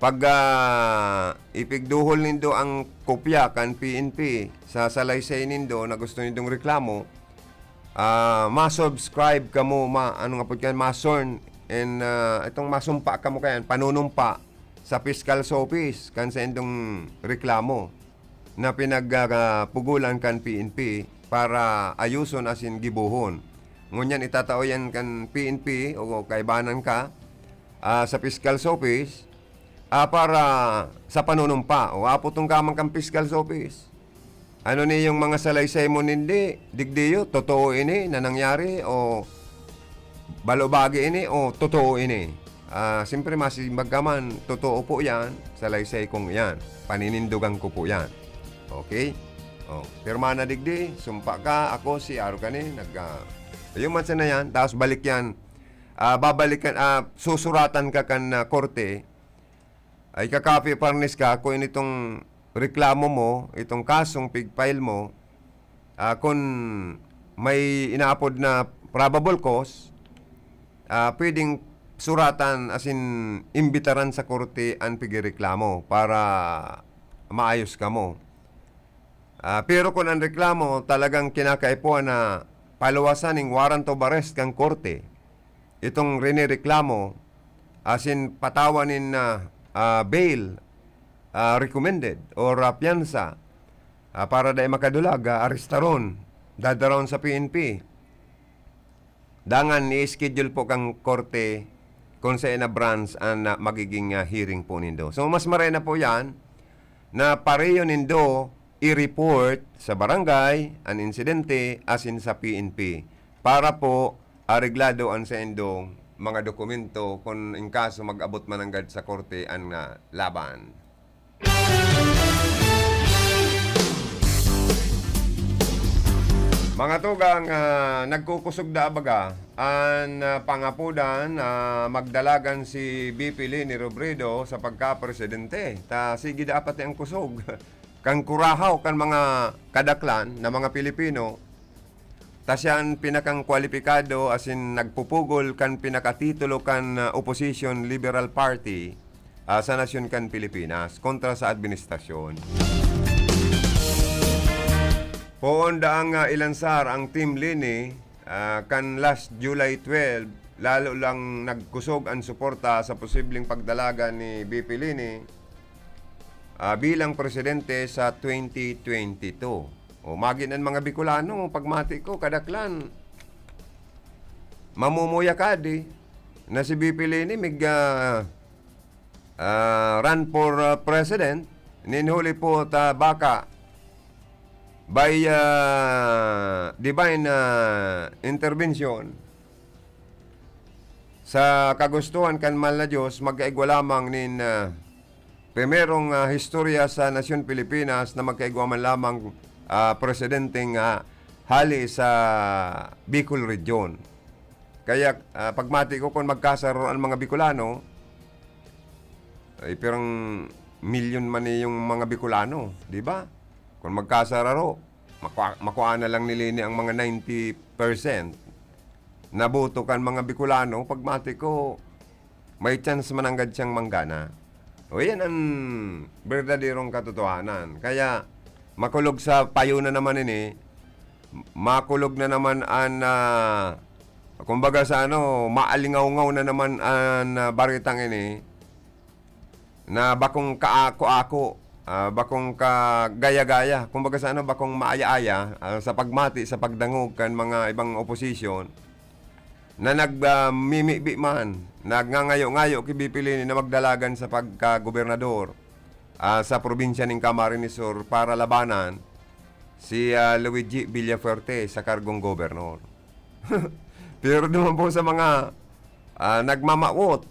pag, ah, ipigduhol nindo ang kopya kan P N P sa salaysay nindo na gusto nindong reklamo, ah, ma-subscribe kamo, ma-, ano nga po yan, ma-sworn, and, ah, itong masumpa kamo kayan, panunumpa sa fiscal's office kan saindong reklamo na pinagpugulan kan P N P para ayuson asin gibohon. Ngunyan itatao yan kan P N P o kaibanan ka, ah, sa fiscal's office, ah, para sa panunumpa. O, apotong ka man kan fiscal's office. Ano ni yung mga salaysay mo nindi, digdiyo, totoo ini na nangyari o balobagi ini o totoo ini? Ah, siyempre, masimbag ka man, totoo po yan, salaysay kong yan, paninindogan ko po yan. Okay? O, pirma na digdi, sumpa ka, ako, si Aro kani, nag, ah, ayun man sana yan, tapos balik yan, ah, babalikan, ah, susuratan ka kan, ah, korte, ay kakapi parnis ka kung itong reklamo mo, itong kasong pig-file mo, ah, kung may inaapod na probable cause, ah, pwedeng suratan asin imbitaran sa korte an pigireklamo para maayos kamo. Ah, pero kun an reklamo talagang kinakaipuhan na paluwasan ning warrant of arrest kan korte, itong rinireklamo asin patawan nin, ah, ah, bail, ah, recommended or, ah, piyansa, ah, para dai makadulag, ah, arestaron, dadarawon sa P N P. Dangan i-schedule po kan korte kung sa ina branch an, ah, magiging, ah, hearing po nindo. So, mas maray na po yan na pareho nindo i-report sa barangay an insidente asin sa P N P para po areglado an saindong mga dokumento kun in kaso mag-abot mananggad sa korte an, ah, laban. Mga tugang, ah, nagkukusog daa baga an, ah, pangapodan na magdalagan si V P Leni Robredo sa pagkapresidente. Ta sige daa pati ang kusog kan kurahaw kan mga kadaklan na mga Pilipino, ta siya an pinakangkwalipikado asin nagpupugol kan pinakatitulo kan, ah, opposition Liberal Party, ah, sa nasyon kan Pilipinas kontra sa administrasyon. Poon daang, ah, ilansar ang Team Leni, ah, kan last July twelve, lalo lang nagkusog an suporta sa posibleng pagdalagan ni V P Leni, ah, bilang presidente sa twenty twenty-two. O, magin an mga Bicolano, pagmati ko, kadaklan, mamumuya kadi na si V P Leni mig, ah, ah, run for, ah, president, nin huli po ta baka by, ah, divine, ah, intervention, sa kagustuhan kan mahal na Diyos, magkaigwa lamang nin, ah, primerong, ah, historya sa nasyon Pilipinas na magkaigwa man lamang, ah, presidenteng, ah, hali sa Bicol Region. Kaya, ah, pagmati ko, kun magkasaro an mga Bicolano, ay, pirang milyon man yung mga Bicolano, di ba? Kun magkasararo, makua-, makua na lang ni Leni ang mga ninety percent na boto kan mga Bicolano, pagmati ko, may chance mananggad siyang manggana. O, yan ang berdaderong katotohanan. Kaya, makulog sa payo na naman ini, makulog na naman an, ah, kumbaga sa ano, maalingawngaw na naman an, ah, baretang ini na bakong kaako-ako, ah, bakong kagaya-gaya. Kumbaga sa ano, bakong maaya-aya, ah, sa pagmati, sa pagdangog kan mga ibang opposition na nag, ah, mimibi man, nagngangayo-ngayo ki V P Leni na magdalagan sa pagkagobernador, ah, sa probinsya nin Camarines Sur para labanan si, ah, Luigi Villafuerte sa kargong gobernador. Pero duman po sa mga, ah, nagmamawot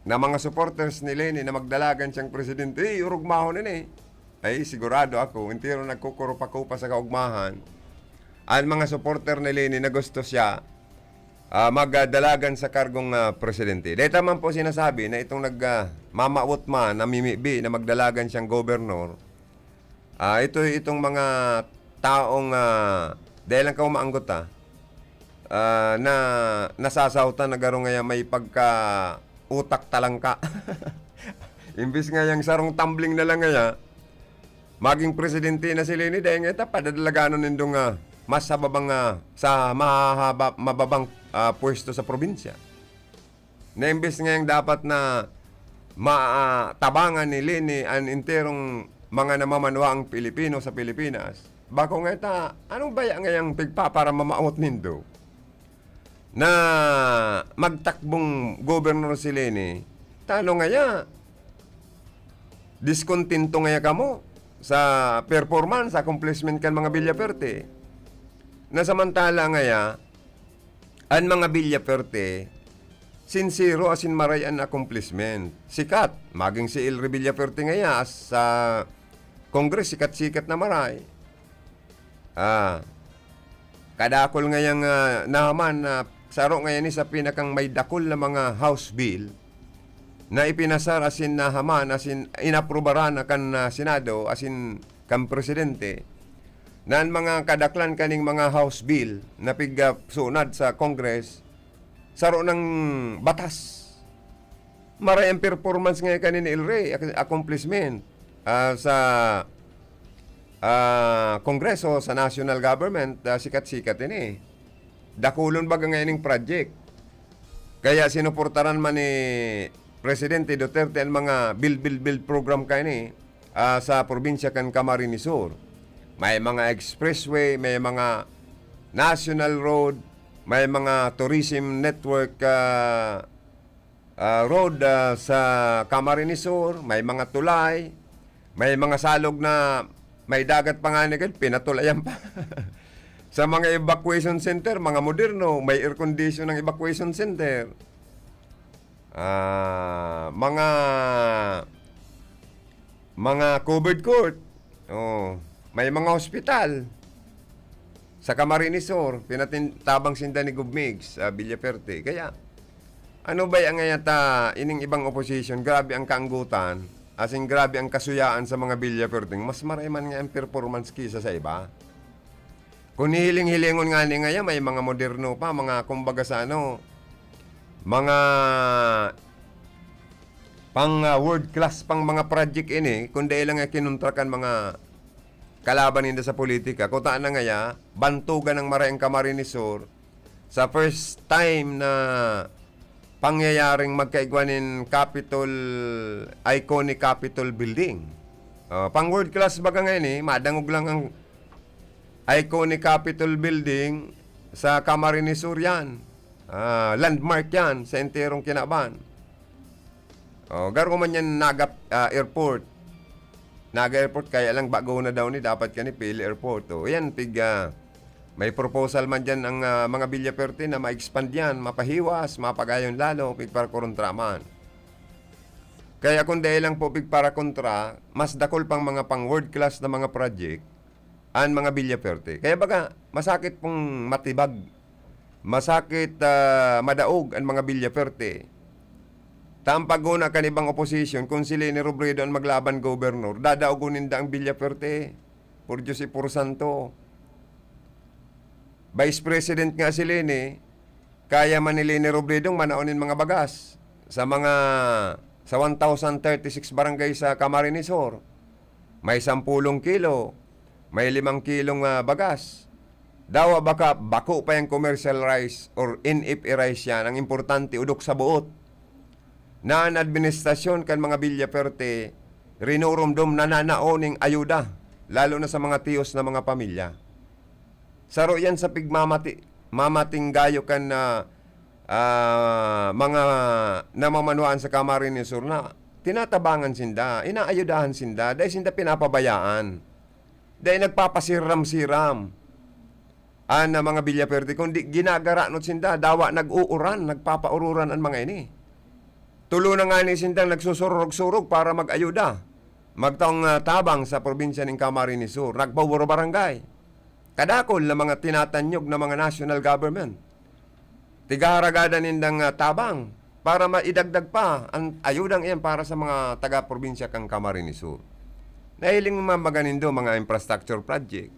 na mga supporters ni Leni na magdalagan siyang presidente, eh, orogmahon ini. Ay, sigurado ako, entero nagkukurupakupa sa kaugmahan an mga supporter ni Leni na gusto siya, ah, magdalagan sa kargong, ah, presidente. Dahil tama po sinasabi na itong nag, ah, mamawot man, namimibi na magdalagan siyang gobernador, ah, ito, itong mga taong, ah, dahil lang ka umaanggot, ah, ah, na nasasahotan na garo ngaya may pagka-utak talangka. Imbis ngayang sarong tumbling na lang ngaya, maging presidente na si Leni, dahil ngaya ta, padadalaganon nindong, ah, mas sa babang, ah, sa mahahaba, mababang, ah, pwesto sa probinsya. Na imbes ngayang dapat na ma-, ah, tabangan ni Leni an enterong mga namamanwaang Pilipino sa Pilipinas, bako ngaya ta, anong baya ngayang pigpaparamamaot nindo? Na magtakbong gobernador si Leni, tano ngaya, diskontento ngaya kamo sa performance, accomplishment kan mga Villafuerte. Na samantala ngaya, an mga Villafuerte, sinsero asin maray an accomplishment. Sikat, maging si Elry Villafuerte ngaya sa Congress, sikat-sikat na maray. Ah, kadakul ngayang, ah, naman na saro ngayan ni sa pinakang may dakul na mga House Bill na ipinasar asin nahaman asin inaprubaran na kan, ah, Senado asin kan Presidente, na an mga kadaklan kaning mga House Bill na pigsunad sa Congress, saro nang batas. Maray ang performance ngayon kaini ni Elry, ac-, accomplishment, ah, sa, ah, Kongreso, sa national government, ah, sikat-sikat ini. Dakulon baga ngayon ning project. Kaya sinuportaran man ni Presidente Duterte ang mga build, build, build program kaini, ah, sa probinsya kan Camarines Sur. May mga expressway, may mga national road, may mga tourism network, ah, ah, road, ah, sa Camarines Sur, may mga tulay, may mga salog na may dagat pa nga ni, pinatulayan pa. Sa mga evacuation center, mga moderno, may air condition ang evacuation center. Ah, mga, mga covered court. Oh, may mga hospital. Sa Camarines Sur, pinatin-, tabang sinda ni Gov Migs sa Villafuerte. Kaya, ano ba yan nga yata, ining ibang opposition, grabe ang kaanggutan, as in, grabe ang kasuyaan sa mga Villafuerte. Mas maray man nga ang performance kisa sa iba. Kung hihiling-hilingon nga ni ngaya, may mga moderno pa, mga kumbaga sa ano, mga pang, ah, world class pang mga project ini, kung dai lang nga kinontra kan mga kalaban ninda sa politika. Kuta na ngaya, bantugan ng maray ang Camarines Sur sa first time na pangyayaring magkaigwa nin Capitol, iconic Capitol building. Ah, pang world class baga ngayon eh, madangog lang ang iconic Capitol building sa Camarines Sur yan. Ah, landmark yan sa enterong kinaban. Oh, garo man yan Naga, ah, Airport. Naga Airport, kaya lang bago na daw ni, dapat kani Pili Airport. Oh, yan, pig, ah, may proposal man dyan ang, ah, mga Villafuerte na ma-expand yan, mapahiwas, mapagayon lalo, pig para kontra man. Kaya kung dai lang po pig para kontra, mas dakul pang mga pang world class na mga project, an mga Villafuerte. Kaya baga, masakit pong matibag, masakit, ah, madaog an mga Villafuerte. Ta an paghona kan ibang opposition, kung si Leni Robredo an maglaban gobernador, dadaogon ninda ang Villafuerte. Por Diyos y por Santo. Vice President nga si Leni, kaya man ni Leni Robredo ang manaon nin mga bagas sa mga, sa one thousand thirty-six barangay sa Camarines Sur. May sampulong kilo, may limang kilong, ah, bagas. Dawa baka bako pa yang commercial rice or N F A rice yan. Ang importante, udok sa buot na an administrasyon kan mga Villafuerte, rinurumdom, nananao ning ayuda, lalo na sa mga tiyos na mga pamilya. Saro yan sa pigmamati-, mamatinggayo kan, ah, ah, mga namamanwaan sa Camarines Sur na tinatabangan sinda, inaayudahan sinda, dai sinda pinapabayaan, dai nagpapasiram-siram an, ah, mga Villafuerte, kundi ginagaranot sinda, dawa nag-uuran, nagpapaururan an mga ini. Tulo na ngani sindang nagsusurog-surog para mag-ayuda, magtaong, ah, tabang sa probinsya nin Camarines Sur. Nagpaburo barangay. Kadakul na mga tinatanyog na mga national government. Tigaharagada nindang, ah, tabang para maidagdag pa an ayudang iyan para sa mga taga-probinsya kan Camarines Sur. Nahiling man baga nindo mga infrastructure project,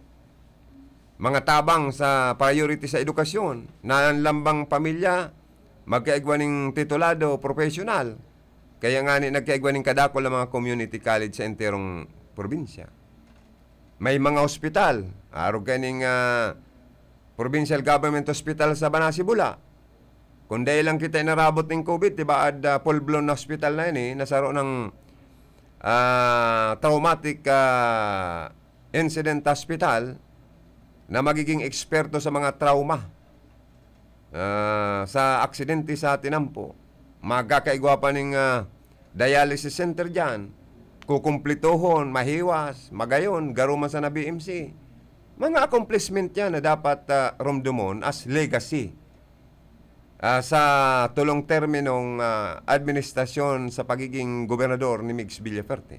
mga tabang sa priority sa edukasyon, na an lambang pamilya magkaigwa ning titulado, professional. Kaya ngani nagkaigwa ning kadakul na mga community college sa enterong probinsya. May mga ospital, arog kaining, ah, Provincial Government Hospital sa Banasi, Bula. Kung dai lang kita inarabot ning COVID, tibaad, ah, full-blown na hospital na ini, nasaro ng, ah, traumatic, ah, incident hospital na magiging eksperto sa mga trauma, ah, sa aksidente sa tinampo. Magkakaigwa pa ning, ah, dialysis center diyan. Kukumplitohon, mahiwas, magayon, garo man sana B M C. Mga accomplishment yan na dapat, ah, rumdumon as legacy, ah, sa tulong terminong, ah, administrasyon sa pagiging gobernador ni Migs Villafuerte.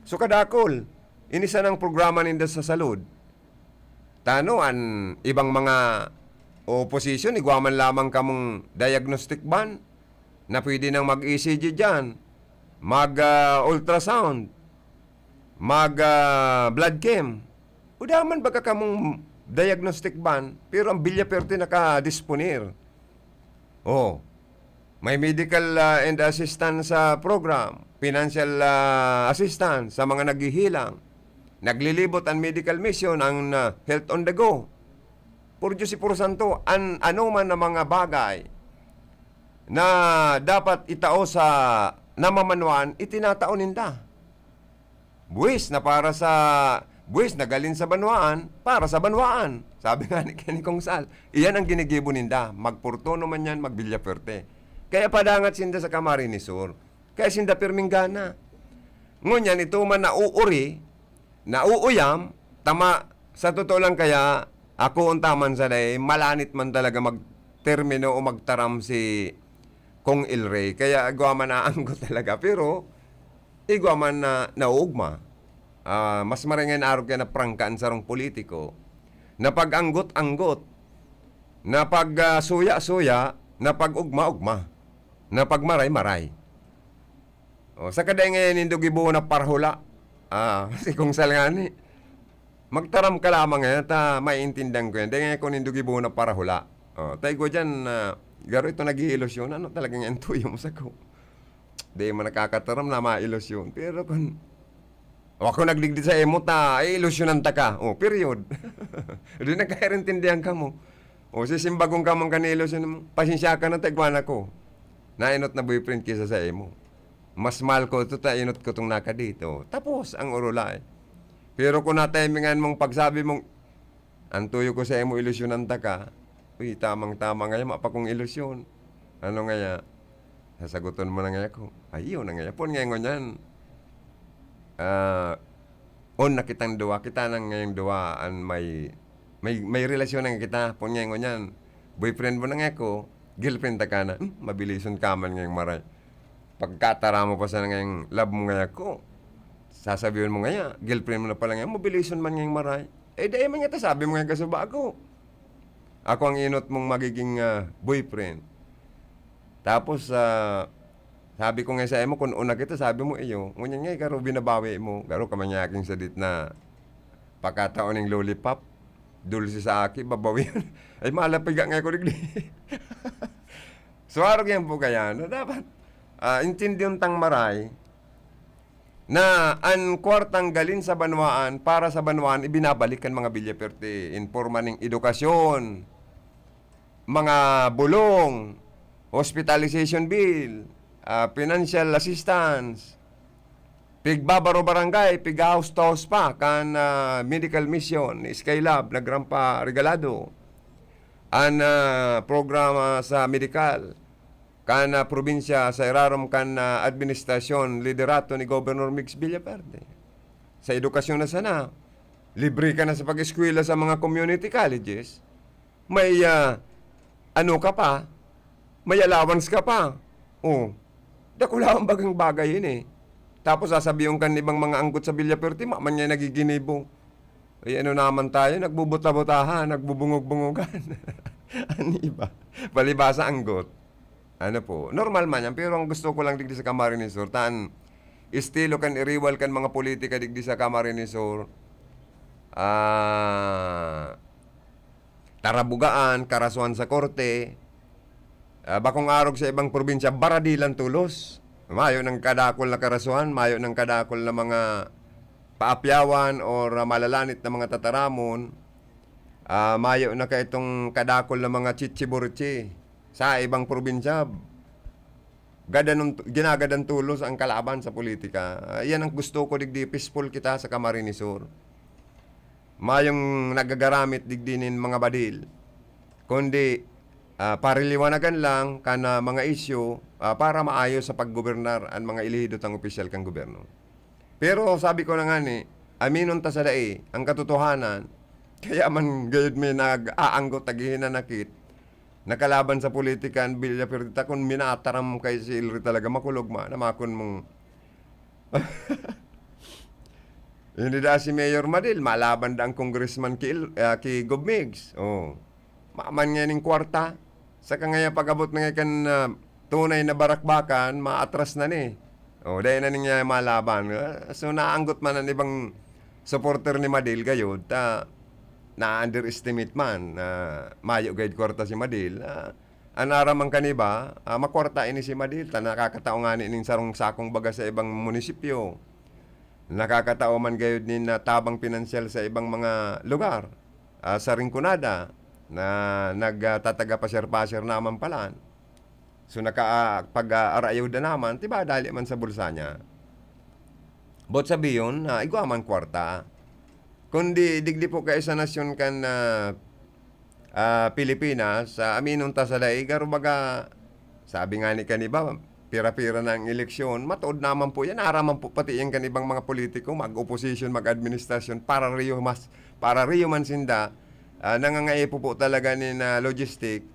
So, kadakul, ini sanang programa ninda sa salud. Tano an ibang mga oposisyon, igwa man lamang kamong diagnostic van na pwede nang mag-E C G diyan, mag, ah, ultrasound, mag, ah, blood chem. Uda man baga kamong diagnostic van, pero ang Villafuerte nakadisponer. Oh, may medical, ah, and assistance, ah, program, financial, ah, assistance sa mga naghihilang. Naglilibot ang medical mission, ang, ah, Health on the Go. Por Diyos y por Santo, an anoman na mga bagay na dapat itao sa namamanwaan, itinatao ninda. Buwis na para sa, buwis na galing sa banwaan, para sa banwaan. Sabi nga ni Kenny Kong Sal, iyan ang ginigibo ninda, mag-Fortuno man yan, mag-Villafuerte. Kaya padangat sinda sa Camarines Sur. Kaya sinda pirming gana. Ngunyan, ito man nauuri, nauuyam, tama, sa totoo lang kaya, Ako, unta man sa dai, malanit man talaga magtermino o magtaram si Kong El Rey. Kaya igwa man naanggot talaga. Pero, igwa man na naugma. Ah, mas maray ngani arog kaya na prangka an sarong politiko. Na pag-anggot-anggot. Na pag, ah, suya-suya. Na pag-ugma-ugma. Na pag maray-maray. O, saka dai ngayon nindo gibohon na parahula. Ah, si Kong Sal ngani. Magtaram ka lamang ngayon, ta maiintindihan ko yan. Dai ngayon ko nindo gibohon na parahula. O, ta igwa diyan, ah, garo ito nag-iilusyon. Ano talaga nga ang tuyo mo sako? Dai man nakakataram na mailusyon. Pero kun, o, ako nagdigdi sa imo, ta, iilusyonan ta ka. O, period. Di nagkakaintindihan ka mo. O, sisimbagon ka man kan ilusyon mo. Pasensya ka na, ta igwa na ko. Nainot na boyfriend kisa sa imo. Mas mahal ko ito, ta inot ko itong nakadito. Tapos, ang orolay. Pero kung natimingan mong pagsabi mong, "Ang tuyo ko sa imo, ilusyonan ta ka." Uy, tamang-tama ngaya, mapa kong ilusyon. Ano ngaya? Sasaguton mo na ngaya ko. Ay, iyo na ngaya. Pon ngaya ngunyan. Ah, on na kitang duwa. Kita na ngayong duwa, an may, may, may relasyon na kita. Pon ngaya ngunyan. Boyfriend mo na ngaya ko, girlfriend ta ka na. Hmm, mabilison ka man ngayong maray. Pagkatara mo pa sana ngayong love mo ngaya ko. Sasabihin mo ngaya, girlfriend mo na pala ngayon, mabilison man ngayong maray. Eh, dai man ngaya ta sabi mo ngayong kasuba ako. Ako ang inot mong magiging, ah, boyfriend. Tapos, ah, sabi ko nga sa imo, kun una kita, sabi mo, iyo. Ngunyan nga, ikaw, binabawi mo. Garo ka man yaking sadit na pakataon ning lollipop. Dulce sa aki, babawi. Ay, malapiga nga ako digdi. So, arog yan po kaya, na dapat, ah, intindihon tang maray, na an kwartang galing sa banwaan, para sa banwaan, ibinabalik kan mga Villaperte in porma ning edukasyon, mga bulong, hospitalization bill, ah, financial assistance, pigbabaro barangay, pig-house to house pa, kan, ah, medical mission, Skylab, nagrampa regalado, an, ah, programa sa medikal, kan, ah, probinsya sa irarom kan, ah, administrasyon, liderato ni Governor Migs Villaperte. Sa edukasyon na sana, libre ka na sa pag-eskwela sa mga community colleges. May, ah, ano ka pa? May allowance ka pa. Oh, dakulaang bagang bagay ini. Tapos sasabihin kan ibang mga anggot sa Villaperte, maman niya nagiginibo. Ay, ano naman tayo, nagbubuta-butahan, nagbubungog-bungogan. An iba, palibasa anggot. Ano po, normal man yan, pero ang gusto ko lang digdi sa Camarines Sur, tan estilo kan iriwal kan mga politika digdi sa Camarines Sur, ah, tarabugaan, karasuhan sa korte, ah, bakong arog sa ibang probinsya, baradilan tulos. Mayo nang kadakol na karasuhan, mayo nang kadakol na mga paapyawan or, ah, malalanit na mga tataramon, ah, mayo na kaitong kadakol na mga chichiburchi sa ibang probinsya. Gadanon, ginagadan tulos ang kalaban sa politika. Ah, iyan ang gusto ko, digdi peaceful kita sa Camarines Sur. Mayong nagagaramit digdi nin mga badil, kundi, ah, pariliwanagan lang kan, ah, mga isyu, ah, para maayo sa paggobernar an mga elehido tang opisyal kan gobyerno. Pero sabi ko na ngani, aminon ta sa dai, ang katotohanan, kaya man gayod may nag-aanggot, naghihinanakit, nakalaban sa politika an Villaperte ta kun minataram kay si Elry talaga makulog man, namakon mong hindi da si Mayor Madil, malaban da ang congressman ki El-, ah, ki Gob Migs. Oh. Maman nga ning kwarta. Saka ngaya pag-abot na nga kan, ah, tunay na barakbakan, maatras na ni. Oh, dai na niya malaban. Ah, so, naanggot man ang ibang supporter ni Madil gayod, ta na-underestimate man na mayo gayod kwarta si Madil. Ah, an aram man kan iba, ah, makwarta ini si Madil, ta nakakatao ngani ning sarong sakong baga sa ibang munisipyo. Nakakatao man gayod nin, ah, tabang pinansyal sa ibang mga lugar, ah, sa Rinconada na nag, ah, tataga pasir-pasir naman palan. So, naka, ah, pag, ah, araayuda naman, tiba dali man sa bulsa niya. Boot sabihon, ah, igwa man kwarta. Kundi digdi po kayo sa nasyon kan, ah, ah, Pilipinas, ah, aminon ta sa dai, garo baga, sabi nga ni kan iba, pira-pira na ang eleksyon. Matood naman po yan. Aram man po pati yan kan ibang mga politiko, mag-oposisyon, mag-administrasyon, para riyo mas, para riyo man sinda, Ah, nangangaipo po talaga nin, ah, logistic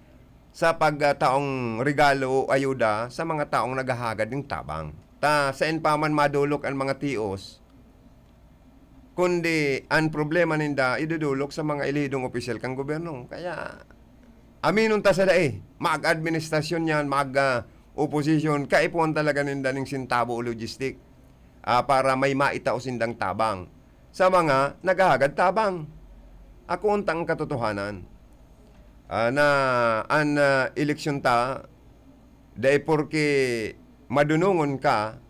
sa pagtaong regalo o ayuda sa mga taong naghahagad nin tabang. Ta saen pa man madolok an mga tios, kundi an problema ninda idodolok sa mga elehidong opisyal kan gobyerno. Kaya aminon ta sa dai, mag-administrasyon yan, mag, ah, oposisyon, kaipuhan talaga ninda ning sentabo o logistic, ah, para may maitao sindang tabang sa mga naghahagad tabang. Ako unta ang katotohanan, ah, na an, ah, eleksyon ta, dai porke madunongon ka,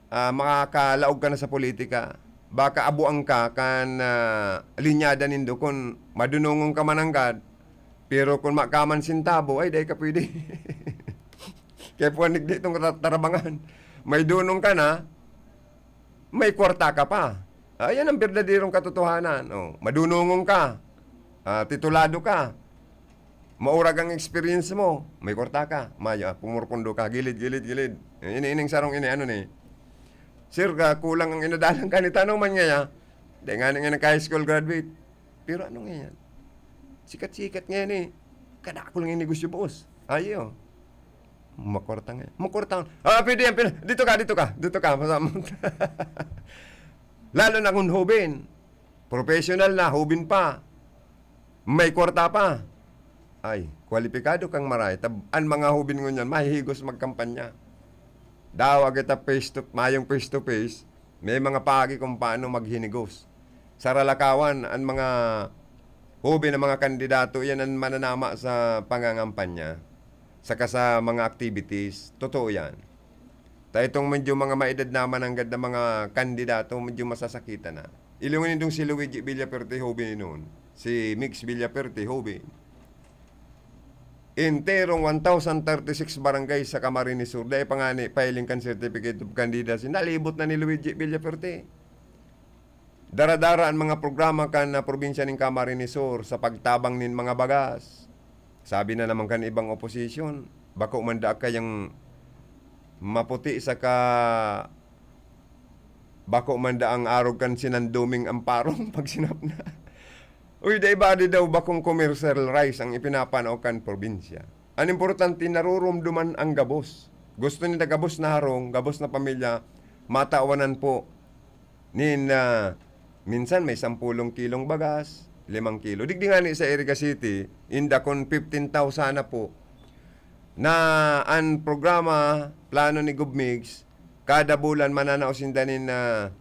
ah, makakalaog ka na sa politika. Baka abuang ka kan, ah, linyada nindo kun madunongon ka mananggad, pero kun ma ka man sentabo, ay, dai ka pwede. Kaya puwan digdi itong ta-, tarabangan. May dunong ka na, may kwarta ka pa. Ayan ang berdaderong katotohanan. Oh, madunongon ka. Ah, titulado ka. Maurag ang experience mo. May kwarta ka. Mayo, ah, pumurpundo ka. Gilid, gilid, gilid. Ini, ining sarong ini, ano ni? Sir, ka, kulang ang inadalan ka ni tanong man ngaya. Di nga nga nagka-high school graduate. Pero ano nga yan? Sikat-sikat nga yan eh. Kadakol nga yung negosyo, boss. Ayo. Makwarta nga. Makwarta. Ah, pwede yan. Pwede. Dito ka, dito ka. Dito ka. Masama. Lalo na kung hubin. Professional na, hubin pa. May kwarta pa. Ay, kwalipikado kang maray. Tab-, an mga hubin ngunyan, mahihigos magkampanya. Daw, agad ta face to, mayong face to face, may mga pagi kung paano maghinigos. Sa Ralakawan, an mga hobe na mga kandidato, iyan an mananama sa pangangampanya, saka sa mga activities. Totoo yan. Ta itong medyo mga maedad na mananggad na mga kandidato, medyo masasakitan na. Ilingon nindong si Luigi Villafuerte, hobe ni noon. Si Mix Villafuerte, hobe. Enterong one thousand thirty-six barangay sa Camarines Sur, dai pa ngani filing kan Certificate of Candidacy, nalibot na ni Luigi Villafuerte. Dara-dara an mga programa kan, ah, probinsya nin Camarines Sur sa pagtabang nin mga bagas. Sabi na naman kan ibang oposisyon, bako man daa kayang maputi saka bako man daa ang arog kan sinanduming amparong pag sinapna. Uy, dai ba di daw bakong commercial rice ang ipinapanaw kan probinsya? An importante, narurumduman ang gabos. Gusto ninda gabos na harong, gabos na pamilya, matawanan po nin, ah, minsan may sampulong kilong bagas, limang kilo. Digdi ngani sa Iriga City, inda kun fifteen thousand na po, na an programa, plano ni Gov Migs, kada bulan mananao sinda nin, ah,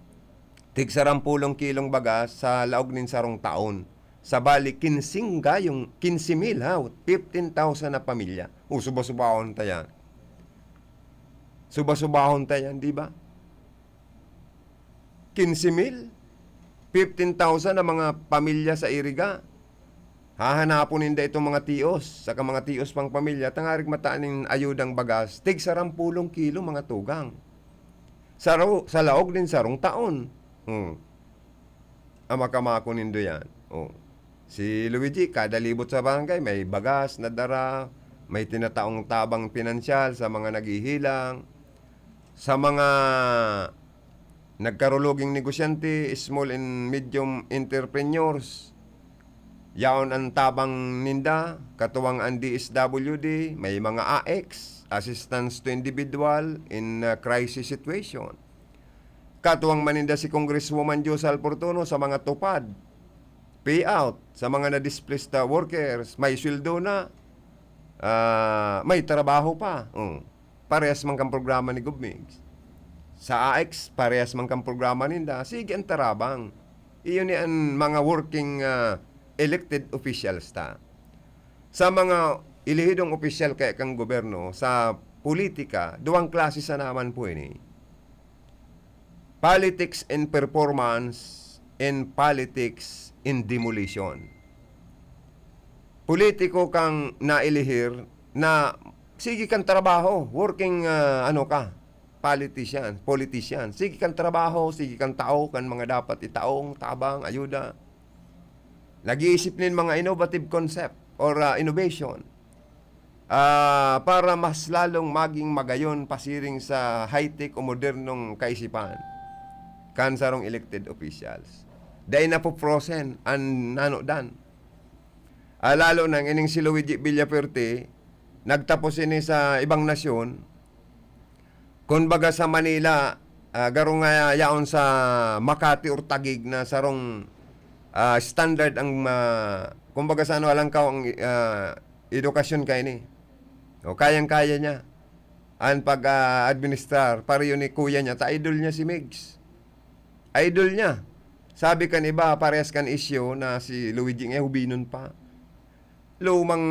tig sarampulong kilong bagas sa laog nin sarong taon. Sa bali, kinsing gayong, kinse mil ha, fifteen thousand na pamilya. O, suba-subahon ta yan. Suba-subahon ta yan, di ba? Kinse mil, fifteen thousand ang mga pamilya sa Iriga. Hahanapon ninda itong mga tios, saka mga tios pang pamilya, tangarig mataan nin ayudang bagas, tig sarampulong kilo, mga tugang. Sa ro-, sa laog nin sarong taon. Hmm. Ang makamako nindo yan. Oh. Si Luigi, kada libot sa barangay, may bagas na dara, may tinataong tabang pinansyal sa mga naghihilang, sa mga nagkaruluging negosyante, small and medium entrepreneurs. Yaon ang tabang ninda, katuwang ang D S W D, may mga A X, Assistance to Individual in, uh, Crisis Situation. Katuwang man ninda si Congresswoman Josa Alportuno sa mga tupad, payout sa mga na-displaced, uh, workers, may sweldo na, ah, may trabaho pa. Oh. Parehas man kan programa ni Gov Migs. Sa A X, parehas man kan programa ninda. Sige, ang tarabang. Iyo ni an mga working, ah, elected officials ta. Sa mga elehidong opisyal kaya kan gobyerno, sa politika, duwang klase sana man po ini. Politics in performance and politics in demolition. Politiko kang nailihir na sige kang trabaho, working, ah, ano ka, politician, politician. Sige kang trabaho, sige kang tao kan mga dapat itaong tabang, ayuda. Nag-iisip nin mga innovative concept or, ah, innovation, ah, para mas lalong maging magayon pasiring sa high-tech o modernong kaisipan kan sarong elected officials. Dai na po frozen an nanodan. Ah, lalo na ining si Luigi Villafuerte, nagtapos ini sa ibang nasyon. Kumbaga sa Manila, ah, garo nga yaon sa Makati or Taguig na sarong, ah, standard ang, ah, kumbaga sa ano, alangkaw ang, ah, edukasyon kaini. O, kayang-kaya niya. An pag, ah, administrar, pareho ni kuya niya, ta idol niya si Migs. Idol niya. Sabi kan iba, parehas kan isyu na si Luigi nga hubinon pa. Lumang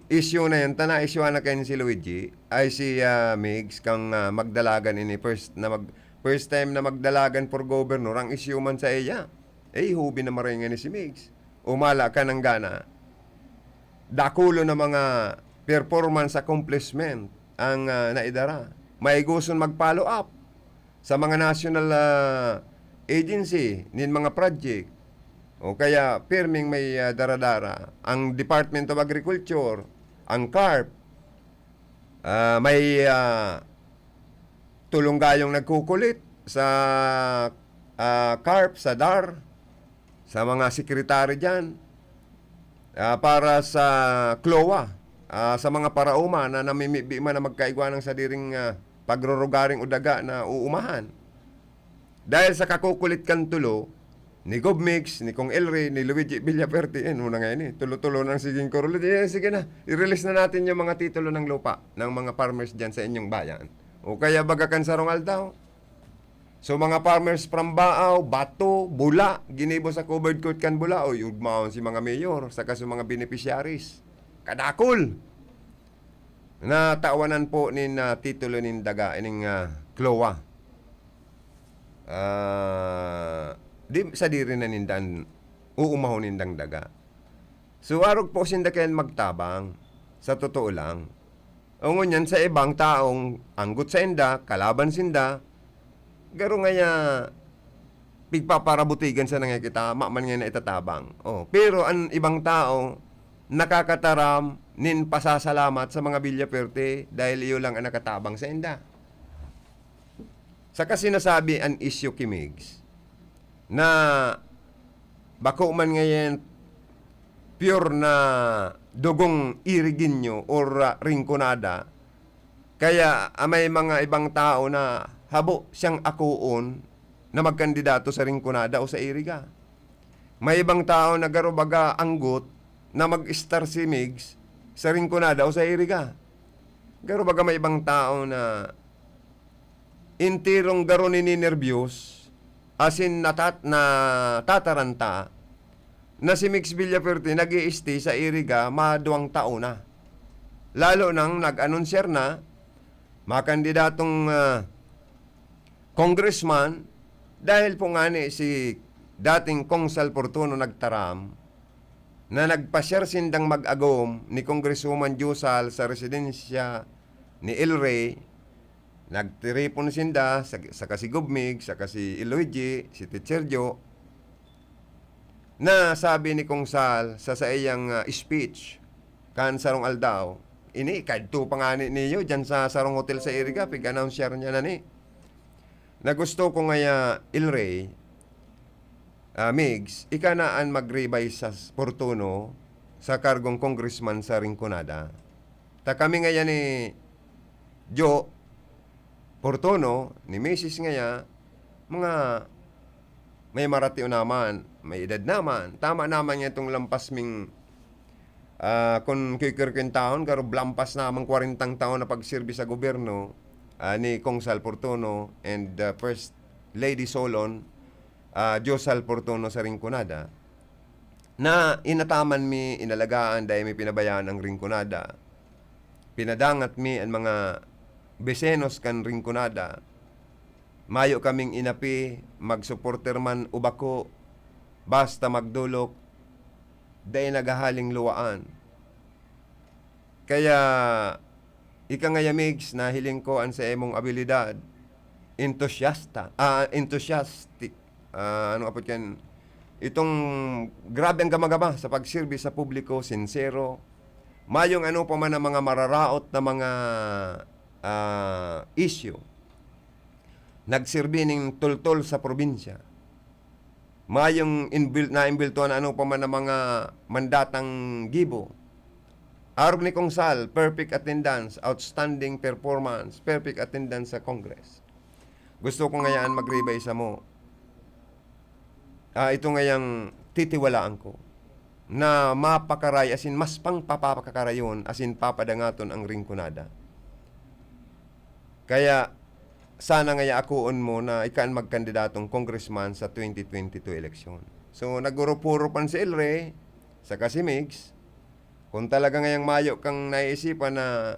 isyu na yan, ta na-isyuhan na kaini si Luigi, ay si, ah, Migs, kang, ah, magdalagan ini, first na mag-, first time na magdalagan for governor, ang isyu man sa iya. Eh, hubi na maray ngani si Migs. Umala ka nang gana. Dakulo na mga performance accomplishment ang, ah, naidara. Maigoson mag-follow up sa mga national, ah, agency nin mga project. O kaya, pirming may, ah, daradara. Ang Department of Agriculture, ang CARP, ah, may, ah, tulong gayong nagkukulit sa, ah, CARP, sa DAR, sa mga sekretary diyan, ah, para sa CLOA, ah, sa mga paraoma na namimibi man na magkaigwa ng sadiring, ah, pagrurugaring o daga na uumahan. Dahil sa kakukulit kan tulo, ni Gob Migs, ni Kong Elry, ni Luigi Villafuerte, eh, una nga ini, tulo-tulo nang siging kurulid. Eh, sige na, i-release na natin yung mga titulo ng lupa ng mga farmers dyan sa inyong bayan. O kaya baga kan sarong aldaw. So, mga farmers from Baao, Bato, Bula, ginibo sa covered court kan Bula, o yugmaon si mga mayor, saka sa mga beneficiaries. Kadakol! Natawanan po nin, ah, titulo nin daga, ining, ah, CLOA. Ah, di, sadiri na ninda an uumahon nindang daga. So, arog po sinda kaiyan magtabang, sa totoo lang. O ngunyan, sa ibang taong anggot sainda, kalaban sinda, garo ngaya pigpaparabutigan sana ngaya kita, tama man ngaya na itatabang. Oh, pero an ibang tao, nakakataram nin pasasalamat sa mga Villafuerte dahil iyo lang an nakatabang sainda. Saka sinasabi an isyu ki Migs na bako man ngayan pure na dugong Irigenyo or, ah, Rinconada, kaya, ah, may mga ibang tao na habo siyang akoon na magkandidato sa Rinconada o sa Iriga. May ibang tao na garo baga anggot na mag-star si Migs sa Rinconada o sa Iriga. Garo baga may ibang tao na enterong garo nininerbiyos, asin natat-, natataranta, na si Migs Villafuerte nag-i-stay sa Iriga maduwang taon na. Lalo nang nag-anunsyar na, makandidatong, ah, congressman, dahil po ngani si dating Kong Sal Fortuno nagtaram na nagpasyar sindang mag-agom ni Congresswoman Josal sa residensya ni El Rey. Nagtiripon sinda, sa-, saka si Gob Migs, saka si Luigi, si Teacher Joe. Na sabi ni Kong Sal sa saiyang, ah, speech kan sarong aldaw, ini, kadto pa ngani niyo, diyan sa sarong hotel sa Iriga, pig-announcean niya na ni, na gusto ko ngaya, El Rey, ah, Migs, ika na an mag-revise sa Fortuno sa kargong congressman sa Rinconada. Ta kami ngaya ni Jo Fortuno, ni misis ngaya, mga may maratiw naman, may edad naman. Tama naman nga itong lampas ming, ah, kun kikirkwentahon, garo lampas naman kwarentang taon na pagserbi sa gobyerno, ah, ni Kong Sal Fortuno and, ah, First Lady Solon, ah, Josal Fortuno sa Rinconada, na inataman mi, inalagaan, dai mi pinabayaan ang Rinconada. Pinadangat mi an mga besenos kan Rinconada. Mayo kaming inapi, magsuporter man o bako, basta magdolok, dai naghahaling luwaan. Kaya, ika ngaya, Migs, nahiling ko an sa imong abilidad, entusiasta, ah, enthusiastic, ah, anong apod kan, itong grabe ang gama-gama sa pagserbi sa publiko, sinsero, mayong ano pa man ang mga mararaot na mga, ah, isyu. Nagserbi ning tultol sa probinsya. mayong inbil-, naimbultuhan na ano pa man ang mga mandatang gibo. Arog ni Kong Sal, perfect attendance, outstanding performance, perfect attendance sa Congress. Gusto ko ngayaan magribay sa mo. Ah, ito ngayang titiwalaan ko na mapakaray, asin mas pang papakarayon, asin papadangaton ang Rinconada. Kaya, sana ngaya akoon mo na ika an magkandidatong congressman sa twenty twenty-two eleksyon. So, nagurupuro pan si El Rey, saka si Migs. Kung talaga ngayang mayo kang naiisipan na,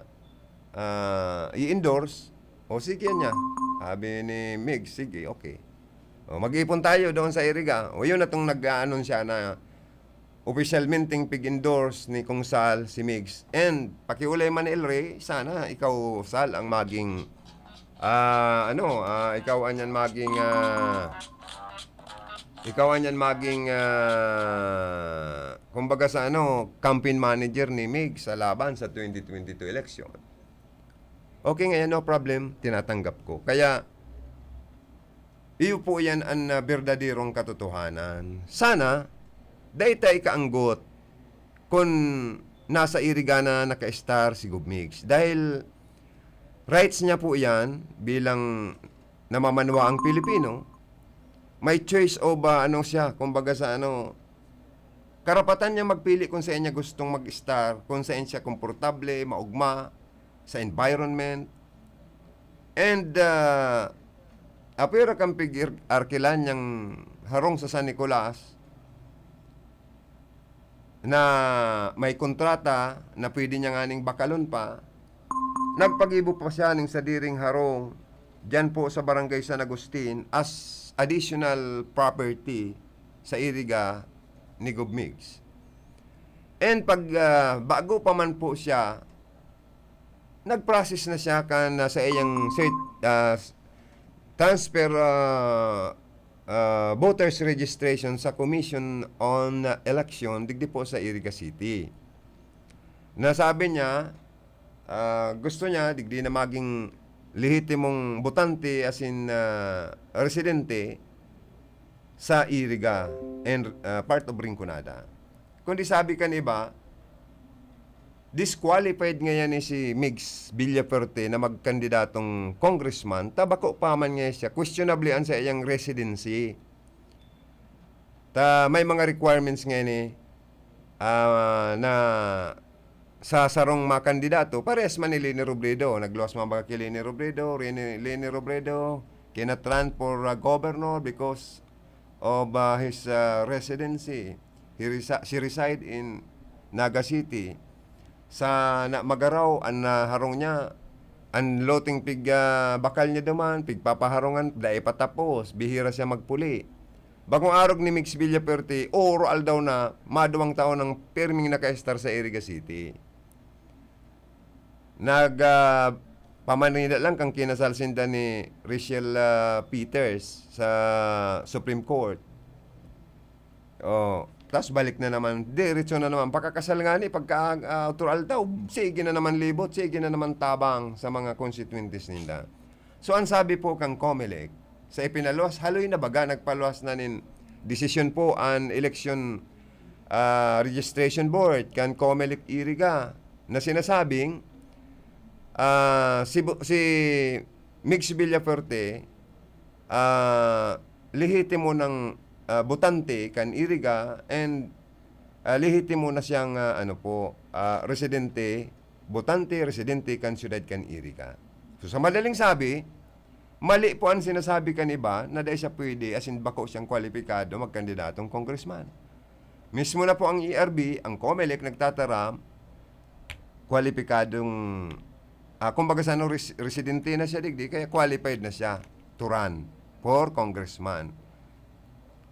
ah, i-endorse, o sige niya. Sabi ni Migs, "Sige, okay." O, mag-ipon tayo doon sa Iriga. O, yun na tong nag-aanunsya na opisyalmenteng pig-endorse ni Kong Sal si Migs. And pakiulay man ni El Rey, sana ikaw, Sal, ang maging, ah, ano, ah, ikaw anyan maging, ah, ikaw anyan maging, ah, kumbaga sa ano, campaign manager ni Migs sa laban sa twenty twenty-two election. Okay, ngayon, no problem, tinatanggap ko. Kaya, iyo po yan an, ah, berdaderong katotohanan. Sana, dai ta ikaanggot kun nasa Iriga na naka-star si Gov Migs. Dahil rights niya po yan bilang namamanwaang Pilipino, may choice of, ah, ano siya, kumbaga sa ano, karapatan niya magpili kung saan niya gustong mag-star, kung saan siya komportable, maugma sa environment. And, ah, apwera kan pig-, arkilan niyang harong sa San Nicolas na may kontrata na pwede niya nganing bakalon pa, nagpagibo pa siya ning sadiring harong diyan po sa Barangay San Agustin as additional property sa Iriga ni Gov Migs. And pag, ah, bago pa man po siya, nag-process na siya kan, ah, sa iyang cert-, ah, s-, transfer, ah, ah, voters registration sa Commission on Election digdi po sa Iriga City. Nasabi niya, ah, gusto niya digdi na maging lehitimong botante, as in, ah, residente sa Iriga and, ah, part of Rinconada. Kundi sabi kan iba, disqualified ngayan ni si Migs Villafuerte na magkandidatong congressman, ta bako pa man ngayan siya, questionable an saiyang residency. Ta may mga requirements ngayan ni, ah, na sa sarong makandidato, parehas man ni Leni Robredo. Nagluwas man baga ki Leni Robredo, Rene-, Leni Robredo cannot run for, ah, governor because of, ah, his, ah, residency. He resi-, she reside in Naga City. Sa na Magaraw, an, ah, harong niya, an loteng pig, ah, bakal niya duman, pigpapaharongan, dai pa tapos, bihira siya magpuli. Bakong arog ni Migs Villafuerte, oro aldaw na, maduwang taon nang pirming naka-estar sa Iriga City. Nag, ah, pamanida lang kan kinasal sinda ni Rachel, ah, Peters sa Supreme Court. Oh, tas balik na naman, diretso na naman. Pakakasal ngani, pagka, ah, otro aldaw, sige na naman libot, sige na naman tabang sa mga konstituyentes ninda. So, ang sabi po kang Comelec, sa ipinaluwas, haloy na baga, nagpaluwas na nin desisyon po an election, ah, registration board kan Comelec Iriga na sinasabing, ah, si bu-, si Migs Villafuerte, ah, lehitimo nang, ah, botante kan Iriga and, ah, lehitimo na siyang, ah, ano po, ah, residente, botante, residente kan siyudad kan Iriga. So, sa madaling sabi, mali po ang sinasabi kan iba na dai siya pwede, as in, bako siyang kwalipikado magkandidatong congressman. Mismo na po ang E R B, ang Comelec nagtataram, kwalipikadong, ah, kumbaga sa ano, res-, residente na siya digdi, kaya qualified na siya to run for congressman.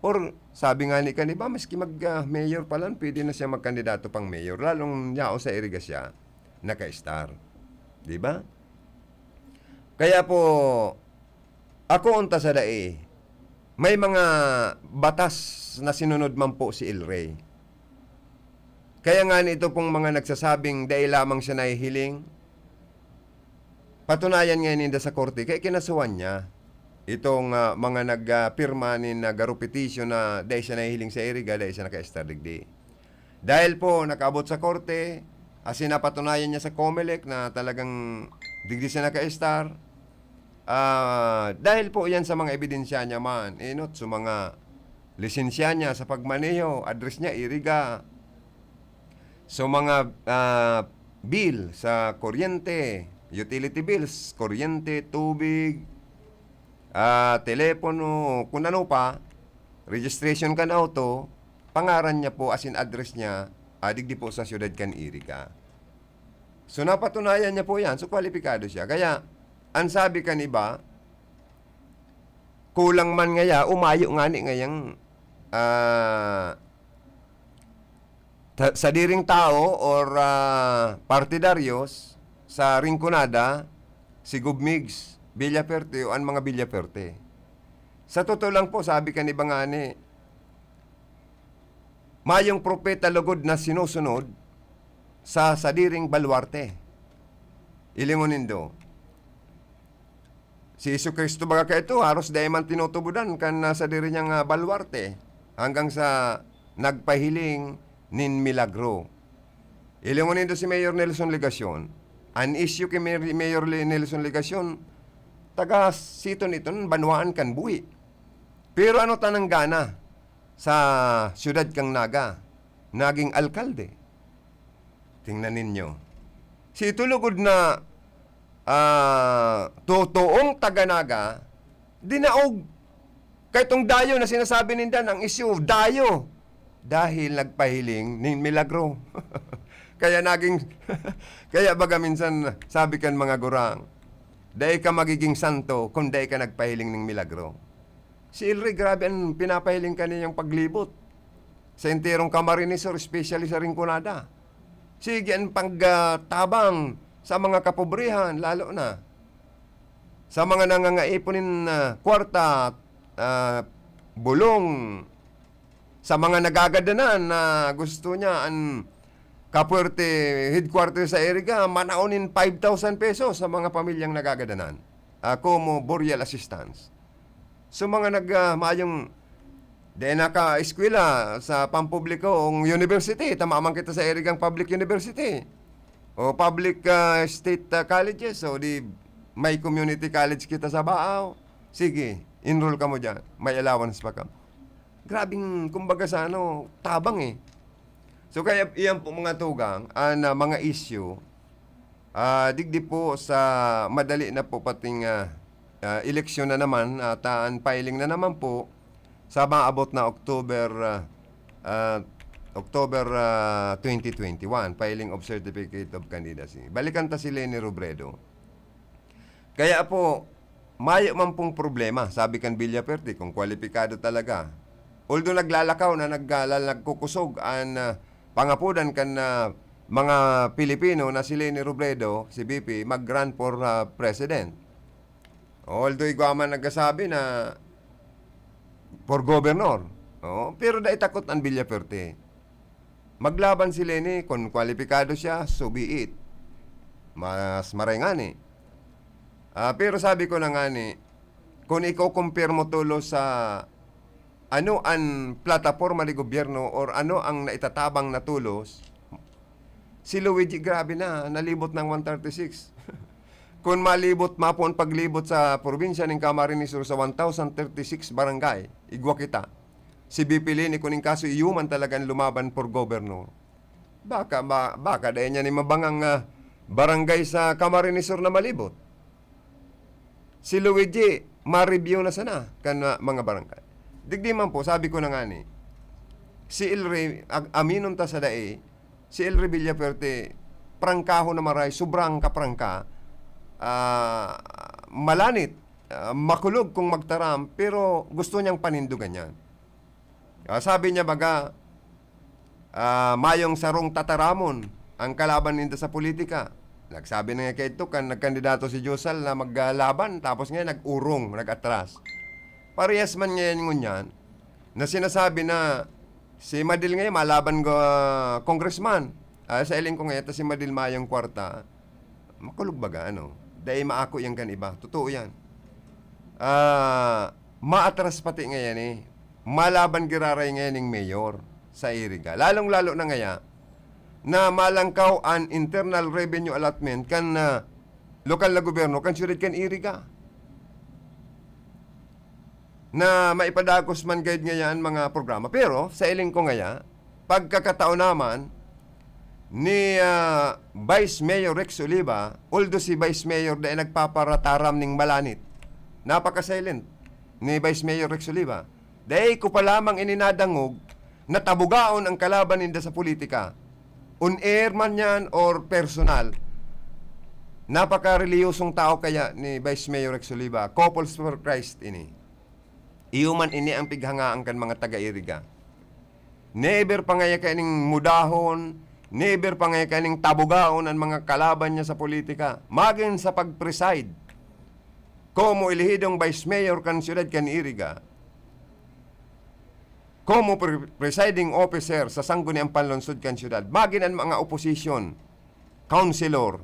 Or, sabi nga ni kan iba, maski mag, ah, mayor pa lang, pwede na siya magkandidato pang mayor, lalong yao sa Iriga siya naka-star. Di ba? Kaya po, ako unta sa dai, may mga batas na sinunod man po si El Rey. Kaya nga nito pong mga nagsasabing dai lamang siya nahihiling, patunayan ngayon ninda sa korte, kaya kinasuhan niya. itong, ah, mga nag, ah, pirma nin, ah, garo petition na dai siya nahihiling sa Iriga, dai siya naka-estar digdi. Dahil po nakaabot sa korte, asin napatunayan niya sa Comelec na talagang digdi siya naka-estar, ah, dahil po yan sa mga ebidensya niya man, enot sa mga lisensya niya sa pagmaneho, address niya, Iriga. So, mga, ah, bill sa kuryente, utility bills, kuryente, tubig, ah, telepono, kung ano pa, registration kan auto, pangaran niya po, as in address niya, ah, digdi po sa siyudad kan Iriga. So, napatunayan niya po yan. So, kwalipikado siya. Kaya, ang sabi kan iba, kulang man ngaya, umayo ngani ngayang, ah, ta-, sadiring tao or, ah, partidaryos sa Rinconada, si Gov Migs Villaferte o an mga Villaferte. Sa totoo lang po, sabi kan iba ngani, mayong propeta lugod na sinusunod sa sadiring baluarte. Hilingon nindo, si Jesu-Cristo baga kaito, haros dai man tinutubodan kan, ah, sadiri niyang, ah, baluarte, hanggang sa nagpahiling nin milagro. Hilingon nindo si Mayor Nelson Legacion. An issue ki Mayor, Mayor Le-, Nelson Legacion, taga siton iton, banwaan kan buhi. Pero ano tanang gana sa siyudad kan Naga? Naging alkalde. Tingnan ninyo. Si ito lugod na, ah, totoong taga Naga, dinaog. Kaya itong dayo na sinasabi ninda, ang issue, dayo. Dahil nagpahiling nin milagro. Kaya naging, kaya baga minsan, sabi kan mga gurang, "Dai ka magiging santo kung dai ka nagpahiling nin milagro." Si El Rey, grabe ang pinapahiling kaniyang paglibot sa enterong Camarines Sur, especially sa Rinconada. Sige ang pagtabang sa mga kapobrehan, lalo na sa mga nangangaipon nin, ah, kwarta, ah, bulong, sa mga nagagadanan na gusto niya an Kapuerte headquarter sa Iriga, manaon nin five thousand pesos sa mga pamilyang nagagadanan, ah, como burial assistance. So, mga nag, ah, mayong dai naka-eskwela sa pampublikong university, tama man kita sa Irigang public university o public, ah, state, ah, colleges, o di may community college kita sa Baao. Sige, enroll kamo diyan. May allowance pa kamo. Grabing, kumbaga sa ano, tabang eh. So, kaya iyan po mga tugang, an, ah, mga issue, ah, digdi po sa madali na po pating, ah, ah, eleksyon na naman, at, ah, an filing na naman po sa maabot na October, ah, ah, October, ah, twenty twenty-one, filing of certificate of candidacy. Balikan ta si Leni Robredo. Kaya po, mayo man pong problema, sabi kan Villaferte, kung kwalipikado talaga. Although naglalakaw na nag-, nagkukusog an, ah, pangapodan kan, ah, mga Pilipino na si Leni Robredo, si V P, mag-run for, ah, president. Although igwa man nagsasabi na for governor, oo, pero dai takot an Villaferte. Maglaban si Leni, kun kwalipikado siya, so be it. Mas maray ngani. Ah, pero sabi ko na ngani, kun iko-compare mo tulos sa ano an plataporma ni gobyerno or ano ang naitatabang na tulos, si Luigi grabe na, nalibot ng one thirty-six. Kun malibot, mapo an paglibot sa probinsya nin Camarines Sur sa one thousand thirty-six barangay, igwa kita. Si V P Leni, kun in kaso iyo man talagang lumaban for governor, baka, ba-, baka dai niya ni mabangang, ah, barangay sa Camarines Sur na malibot. Si Luigi, ma-review na sana kan, ah, mga barangay. Digdi man po, sabi ko na ngani, si El Rey, ag-, aminon ta sa dai, si El Rey Villafuerte, prangkaho na maray, sobrang kaprangka, ah, malanit, ah, makulog kung magtaram, pero gusto niyang panindogan yan. Ah, sabi niya baga, ah, mayong sarong tataramon ang kalaban ninda sa politika. Nagsabi na nga kaidto kan nagkandidato si Josal na maglaban, tapos ngayon nag-urong, nag-atras. Parehas man ngayon ngunyan na sinasabi na si Madil ngayon malaban ko, ah, congressman. Ah, sa iling ko ngayon, ta si Madil mayong kwarta, makulog baga, ano? Dai maako yan kan iba. Totoo yan. ah, maatras pati ngayan eh. Malaban giraray ngayan ning mayor sa Iriga. Lalong-lalo na ngaya na malangkaw an internal revenue allotment kan, ah, lokal na gobyerno kan siyudad kan Iriga. Na maipadagos man gayud ngaya an mga programa. Pero sa iling ko ngaya, pagkakatao naman ni, ah, Vice Mayor Rex Oliva, although si Vice Mayor dai nagpaparataram ning malanit, napaka-silent ni Vice Mayor Rex Oliva. Dai ko pa lamang ini nadangog na tabugaon ang kalaban ninda sa politika. On air man yan or personal. Napaka-reliyosong tao kaya ni Vice Mayor Rex Oliva. Couples for Christ ini. Iyo man ini ang pighangaan kan mga taga-Iriga. Never pa ngaya kaining mudahon, never pa ngaya kaining tabugaon an mga kalaban niya sa politika. Magin sa pag-preside, komo elehidong Vice Mayor kan siyudad kan Iriga, komo pre-, presiding officer sa Sangguniang Panlungsod kan siyudad, magin an mga opposition, councilor,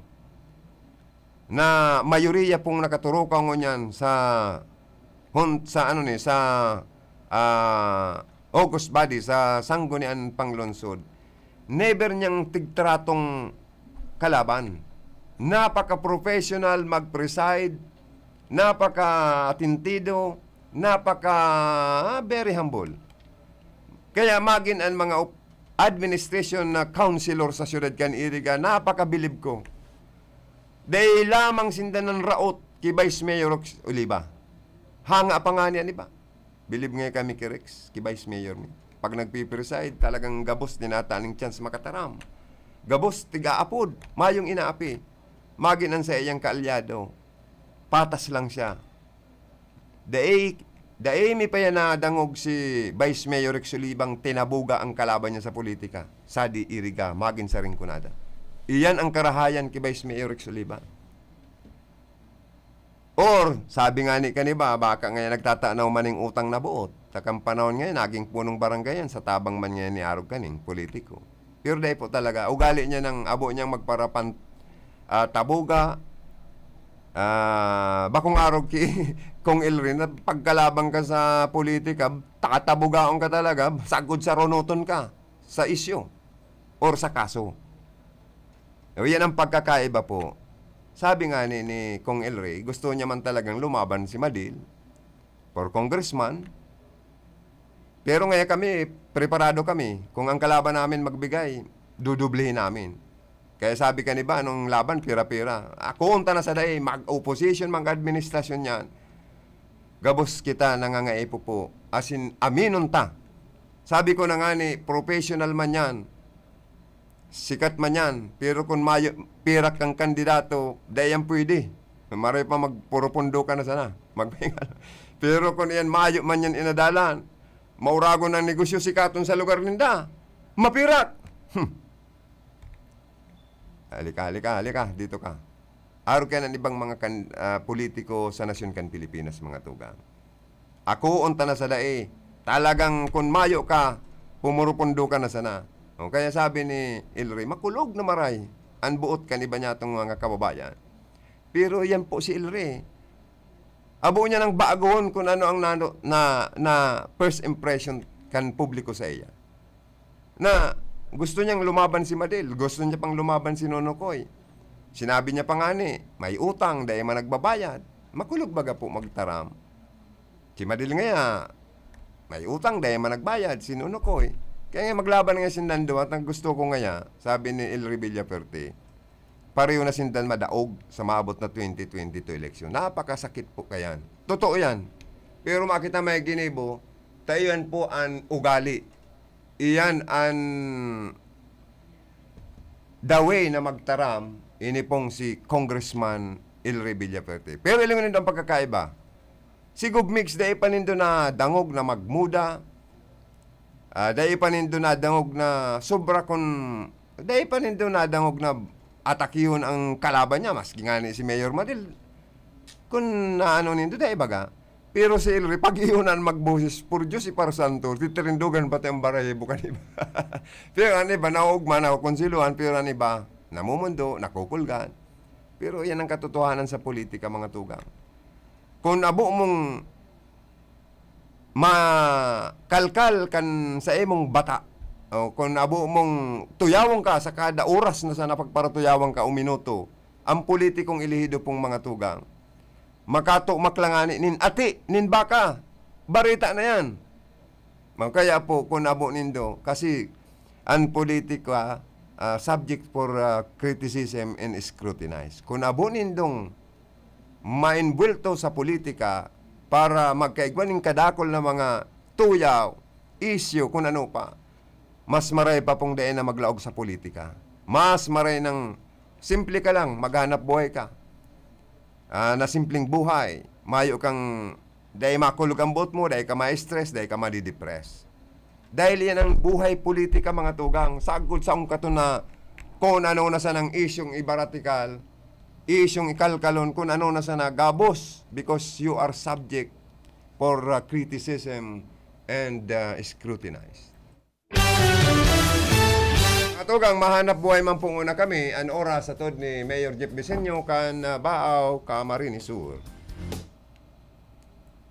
na mayoriya pong nakaturukaw ngunyan sa hon-, sa ano ni, sa, ah, August Body, sa Sangguniang Panlungsod, never niyang tigtratong kalaban. Napaka-professional mag-preside, napaka-atintido, napaka, ah, very humble. Kaya magin an mga op-, administration na councilor sa siyudad kan Iriga, napakabilib ko. Dai lamang sinda nanraot ki Vice Mayor Rex Oliva. Hanga pa ngani an iba. Bilib ngaya kami ki Rex, ki Vice Mayor mi. Pag nagpipreside, talagang gabos dinata ning chance makataram. Gabos, tiga-apod, mayong inaapi. Magin an saiyang kaalyado, patas lang siya. Dai, dai mi pa yan nadangog si Vice Mayor Rex Olivang tinabuga ang kalaban niya sa politika. Sa di Iriga, magin sa Rinconada. Iyan ang karahayan ki Vice Mayor Rex Oliva. Or, sabi nga ni kaniba, baka ngayon nagtatanaw man ning utang na buot. Sa kan panahon ngayon, naging punong barangay yan, sa tabang man ngayon ni arog kaning politiko. Pero dai po talaga, ugali niya nang abo niyang magparapan-, ah, tabuga. Ah, bakong arog ki Kong Elrin, na pagkalabang ka sa politika, tatabugaon ka talaga, sagkod sa ronoton ka sa isyu or sa kaso. O, yan ang pagkakaiba po. Sabi nga ni, ni Kong Elry, gusto niya man talagang lumaban si Madil for congressman. Pero ngayon kami, preparado kami. Kung ang kalaban namin magbigay, dudublihin namin. Kaya sabi ka ni ba, anong laban, pira-pira. Ako, unta na sa dai, mag-opposition, mag-administrasyon yan. Gabos kita nangangaipo po. As in, aminon ta. Sabi ko na nga ni, professional man yan. Sikat man yan. Pero kung mayo, pirak kang kandidato, dai yan pwede. Maray pa magpurupundo ka na sana. Magpahinga. Pero kung yan mayo man yan inadalan, mauragon ang negosyo sikaton sa lugar ninda. Mapirak! Hmm. Halika, halika, halika. Dito ka. Arog kaya ng ibang mga kan-, ah, politiko sa nasyon kan Pilipinas, mga tugang. Ako, unta na sa dai. Talagang kun mayo ka, pumurupundo ka na sana. O, kaya sabi ni Elry, makulog na maray an buot kan iba niyatong mga kababayan. Pero yan po si Elry. Abo niya nang bagohon kung ano ang nano-, na, na first impression kan publiko sa iya. Na gusto niyang lumaban si Madil, gusto niya pang lumaban si Nonokoy. Sinabi niya pa nga ni, may utang, dai man nagbabayad. Makulog baga po magtaram. Si Madil ngaya, may utang, dai man nagbayad, si Nonokoy. Kaya nga maglaban nga si Nando at ang gusto ko ngaya, sabi ni Elry Villafuerte, pareho na sindan madaog sa maabot na twenty twenty-two eleksyon. Napakasakit po kayan. Totoo yan. Pero makita may ginibo, ta iyan po ang ugali. Iyan ang the way na magtaram, ini pong si Congressman Elry Villafuerte. Pero ilingon nindo ang pagkakaiba. Si Gov Mix, dai pa nindo na dangog na magmuda. Ah, dai pa nindo na dangog na sobra kun, dai pa nindo na dangog na atakihon ang kalaban niya, maski nga ni si Mayor Madil. Kun naano nindo, dai baga. Pero si Elry, pag iyon ang magboses, "Por Diyos, iparo santo, titirindugan pati ang barahe, bukan iba." Pero ang iba, naugma, nakukonsiluhan, pero ang iba, namumundo, nakukulgan. Pero yan ang katotohanan sa politika, mga tugang. Kun abo mong makalkal kan sa imong bata, o kun abo mong tuyawon ka sa kada oras na sana pagparatuyawan ka o minuto, ang politikong elehido pong mga tugang, makatumak lang ngani nin ati nin baka. Bareta na yan. Ma-, kaya po, kun abo nindo, kasi ang politika, ah, subject for, ah, criticism and scrutinize. Kun abo nindong maimbuwelto sa politika para magkaigwa nin kadakul na mga tuyaw, isyu, kun ano pa, mas maray pa pong dai na maglaog sa politika. Mas maray nang simple ka lang, maghanap buhay ka. Ah, na simpleng buhay, mayo kang, dai makulog ang buot mo, dai ka ma-stress, dai ka madidepress. Dahil yan ang buhay politika, mga tugang. Sagkod sa ungkaton na kung ano na sanang isyong ibaratikal, isyong ikalkalon, kung ano na sana gabos, because you are subject for, uh, criticism and, uh, scrutinize. Mga tugang, mahanap buhay man po muna kami, an oras sa tod ni Mayor Jeff Bisenyo kan, ah, Baao, Camarines Sur.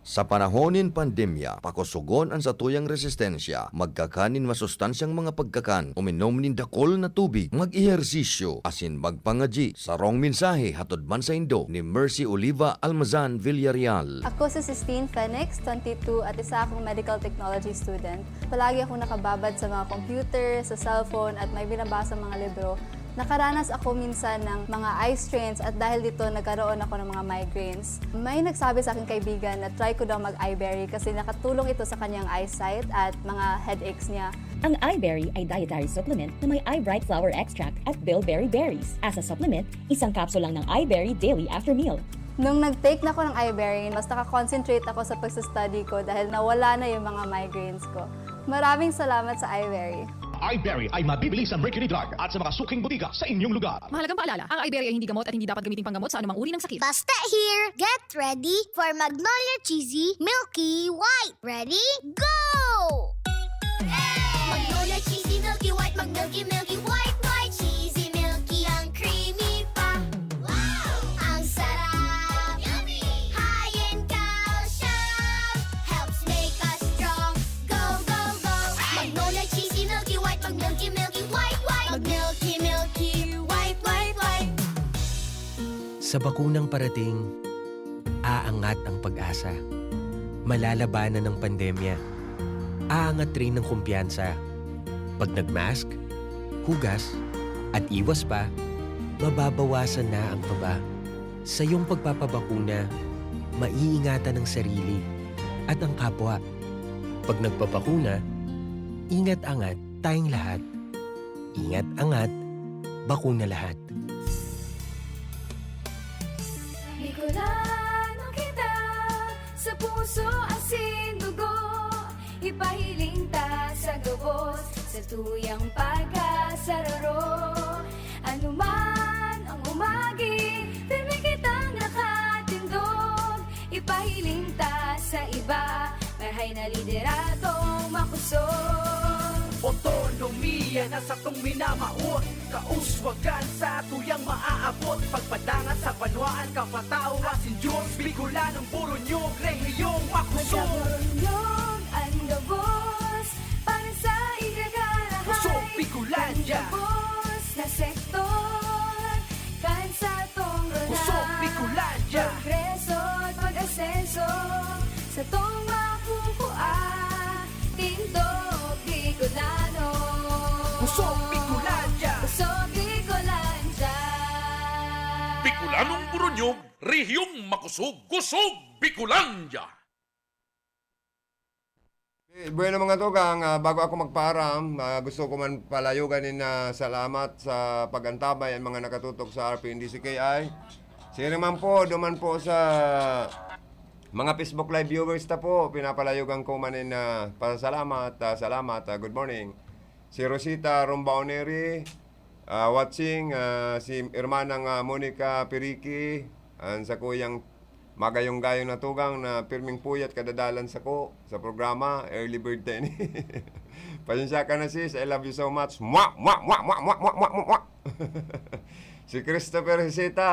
Sa panahon nin pandemya, pakosogon an satuyang resistensya. Magkakan nin masustansyang mga pagkakan, uminom nin dakul na tubig, mag-ehersisyo, asin magpangadyi. Sarong mensahe hatod man saindo ni Mercy Oliva Almazan Villarreal. Ako si Sistine Fenix, twenty-two, at isa akong medical technology student. Palagi akong nakababad sa mga computer, sa cellphone, at may binabasa mga libro. Nakaranas ako minsan ng mga eye strains at dahil dito nagkaroon ako ng mga migraines. May nagsabi sa aking kaibigan na try ko daw mag-Eyeberry kasi nakatulong ito sa kanyang eyesight at mga headaches niya. Ang Eyeberry ay dietary supplement na may eyebright flower extract at bilberry berries. As a supplement, isang capsule lang ng Eyeberry daily after meal. Nung nag-take na ako ng Eyeberry, mas nakakonsentrate ako sa pagsa-study ko dahil nawala na yung mga migraines ko. Maraming salamat sa Eyeberry. Eyeberry ay mabibili sa Mercury Drug at sa mga suking botika sa inyong lugar. Mahalagang paalala, ang Eyeberry ay hindi gamot at hindi dapat gamiting panggamot sa anumang uri ng sakit. Basta here, get ready for Magnolia Cheesy Milky White. Ready? Go! Magnolia Cheesy Milky White, mag-milky, milky, white, white, cheesy, milky, ang creamy pa. Wow! Ang sarap! Yummy! High in calcium! Helps make us strong. Go, go, go! Magnolia Cheesy Milky White, mag-milky, milky, white, white. Mag-milky, milky, white, white, white. Sa bakunang parating, aangat ang pag-asa. Malalabanan ang pandemya. Aangat rin ang kumpiyansa. Pag nag-mask, hugas, at iwas pa, mababawasan na ang kaba. Sa iyong pagpapabakuna, maiingatan ang sarili at ang kapwa. Pag nagpabakuna, ingat-angat tayong lahat. Ingat-angat, bakuna lahat. Bicolano kita, sa puso asin dugo. Ipahiling ta sa gabos, sa tuyang pagkasararo. Anuman ang umagi, pirmi kitang nakatindog. Ipahiling ta sa iba, marahay na lideradong makosog. Otonomiya na satong minamawot, kauswagan sa tuyang maaabot. Pagpadangat sa banwaan, kapataw asin Diyos, Bicolanong Boronyog, rehiyong makosog. Sa Boronyog, ang gabos, para sa igagarahay. Puso, Bicolandia. Ang gabos na sektor, kan sa tong Puso, Bicolandia. Progreso at pag-asenso, sa tong makukua, tindog Bicolano. Puso, Bicolandia. Puso, Bicolandia. Bicolanong Boronyog, rehiyong makosog, kusog Bicolandia. Eh, bueno, mga tugang, ah, bago ako magpaaram, ah, gusto ko man palayogan nin, ah, salamat sa pag-antabay ang mga nakatutok sa R P N D C K I. Siring man po, duman po sa mga Facebook Live viewers ta po, pinapalayogan ko man nin, ah, pasasalamat, ah, salamat, ah, good morning. Si Rosita Rombaoneri, ah, watching, ah, si Hermanang, ah, Monica Piriki, ang sakuyang magayong-gayong na tugang na pirming puyat kadadalan sako sa programa, early bird ta ini. Pasensya ka na, sis. I love you so much. Mwa, mwa, mwa. Si Christopher Hesita,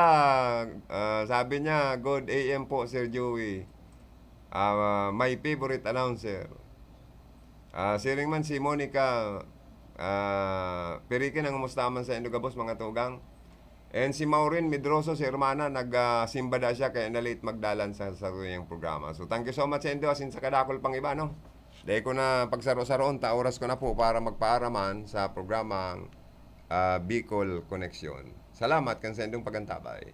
ah, sabi niya, "Good A M po, Sir Joey. Ah, my favorite announcer." Ah, siring man si Monica, ah, Pirikin, ang kumusta man saindo gabos, mga tugang? And si Maureen Medroso, si hermana, nag, ah, simba da siya, kaya na-late magdalan sa, sa iyang programa. So, thank you so much saindo, asin sa kadakul pang iba, no? Dai ko na pagsaro-saroon, ta oras ko na po para magpaaraman sa programang, ah, Bicol Connection. Salamat kan saindong pagantabay.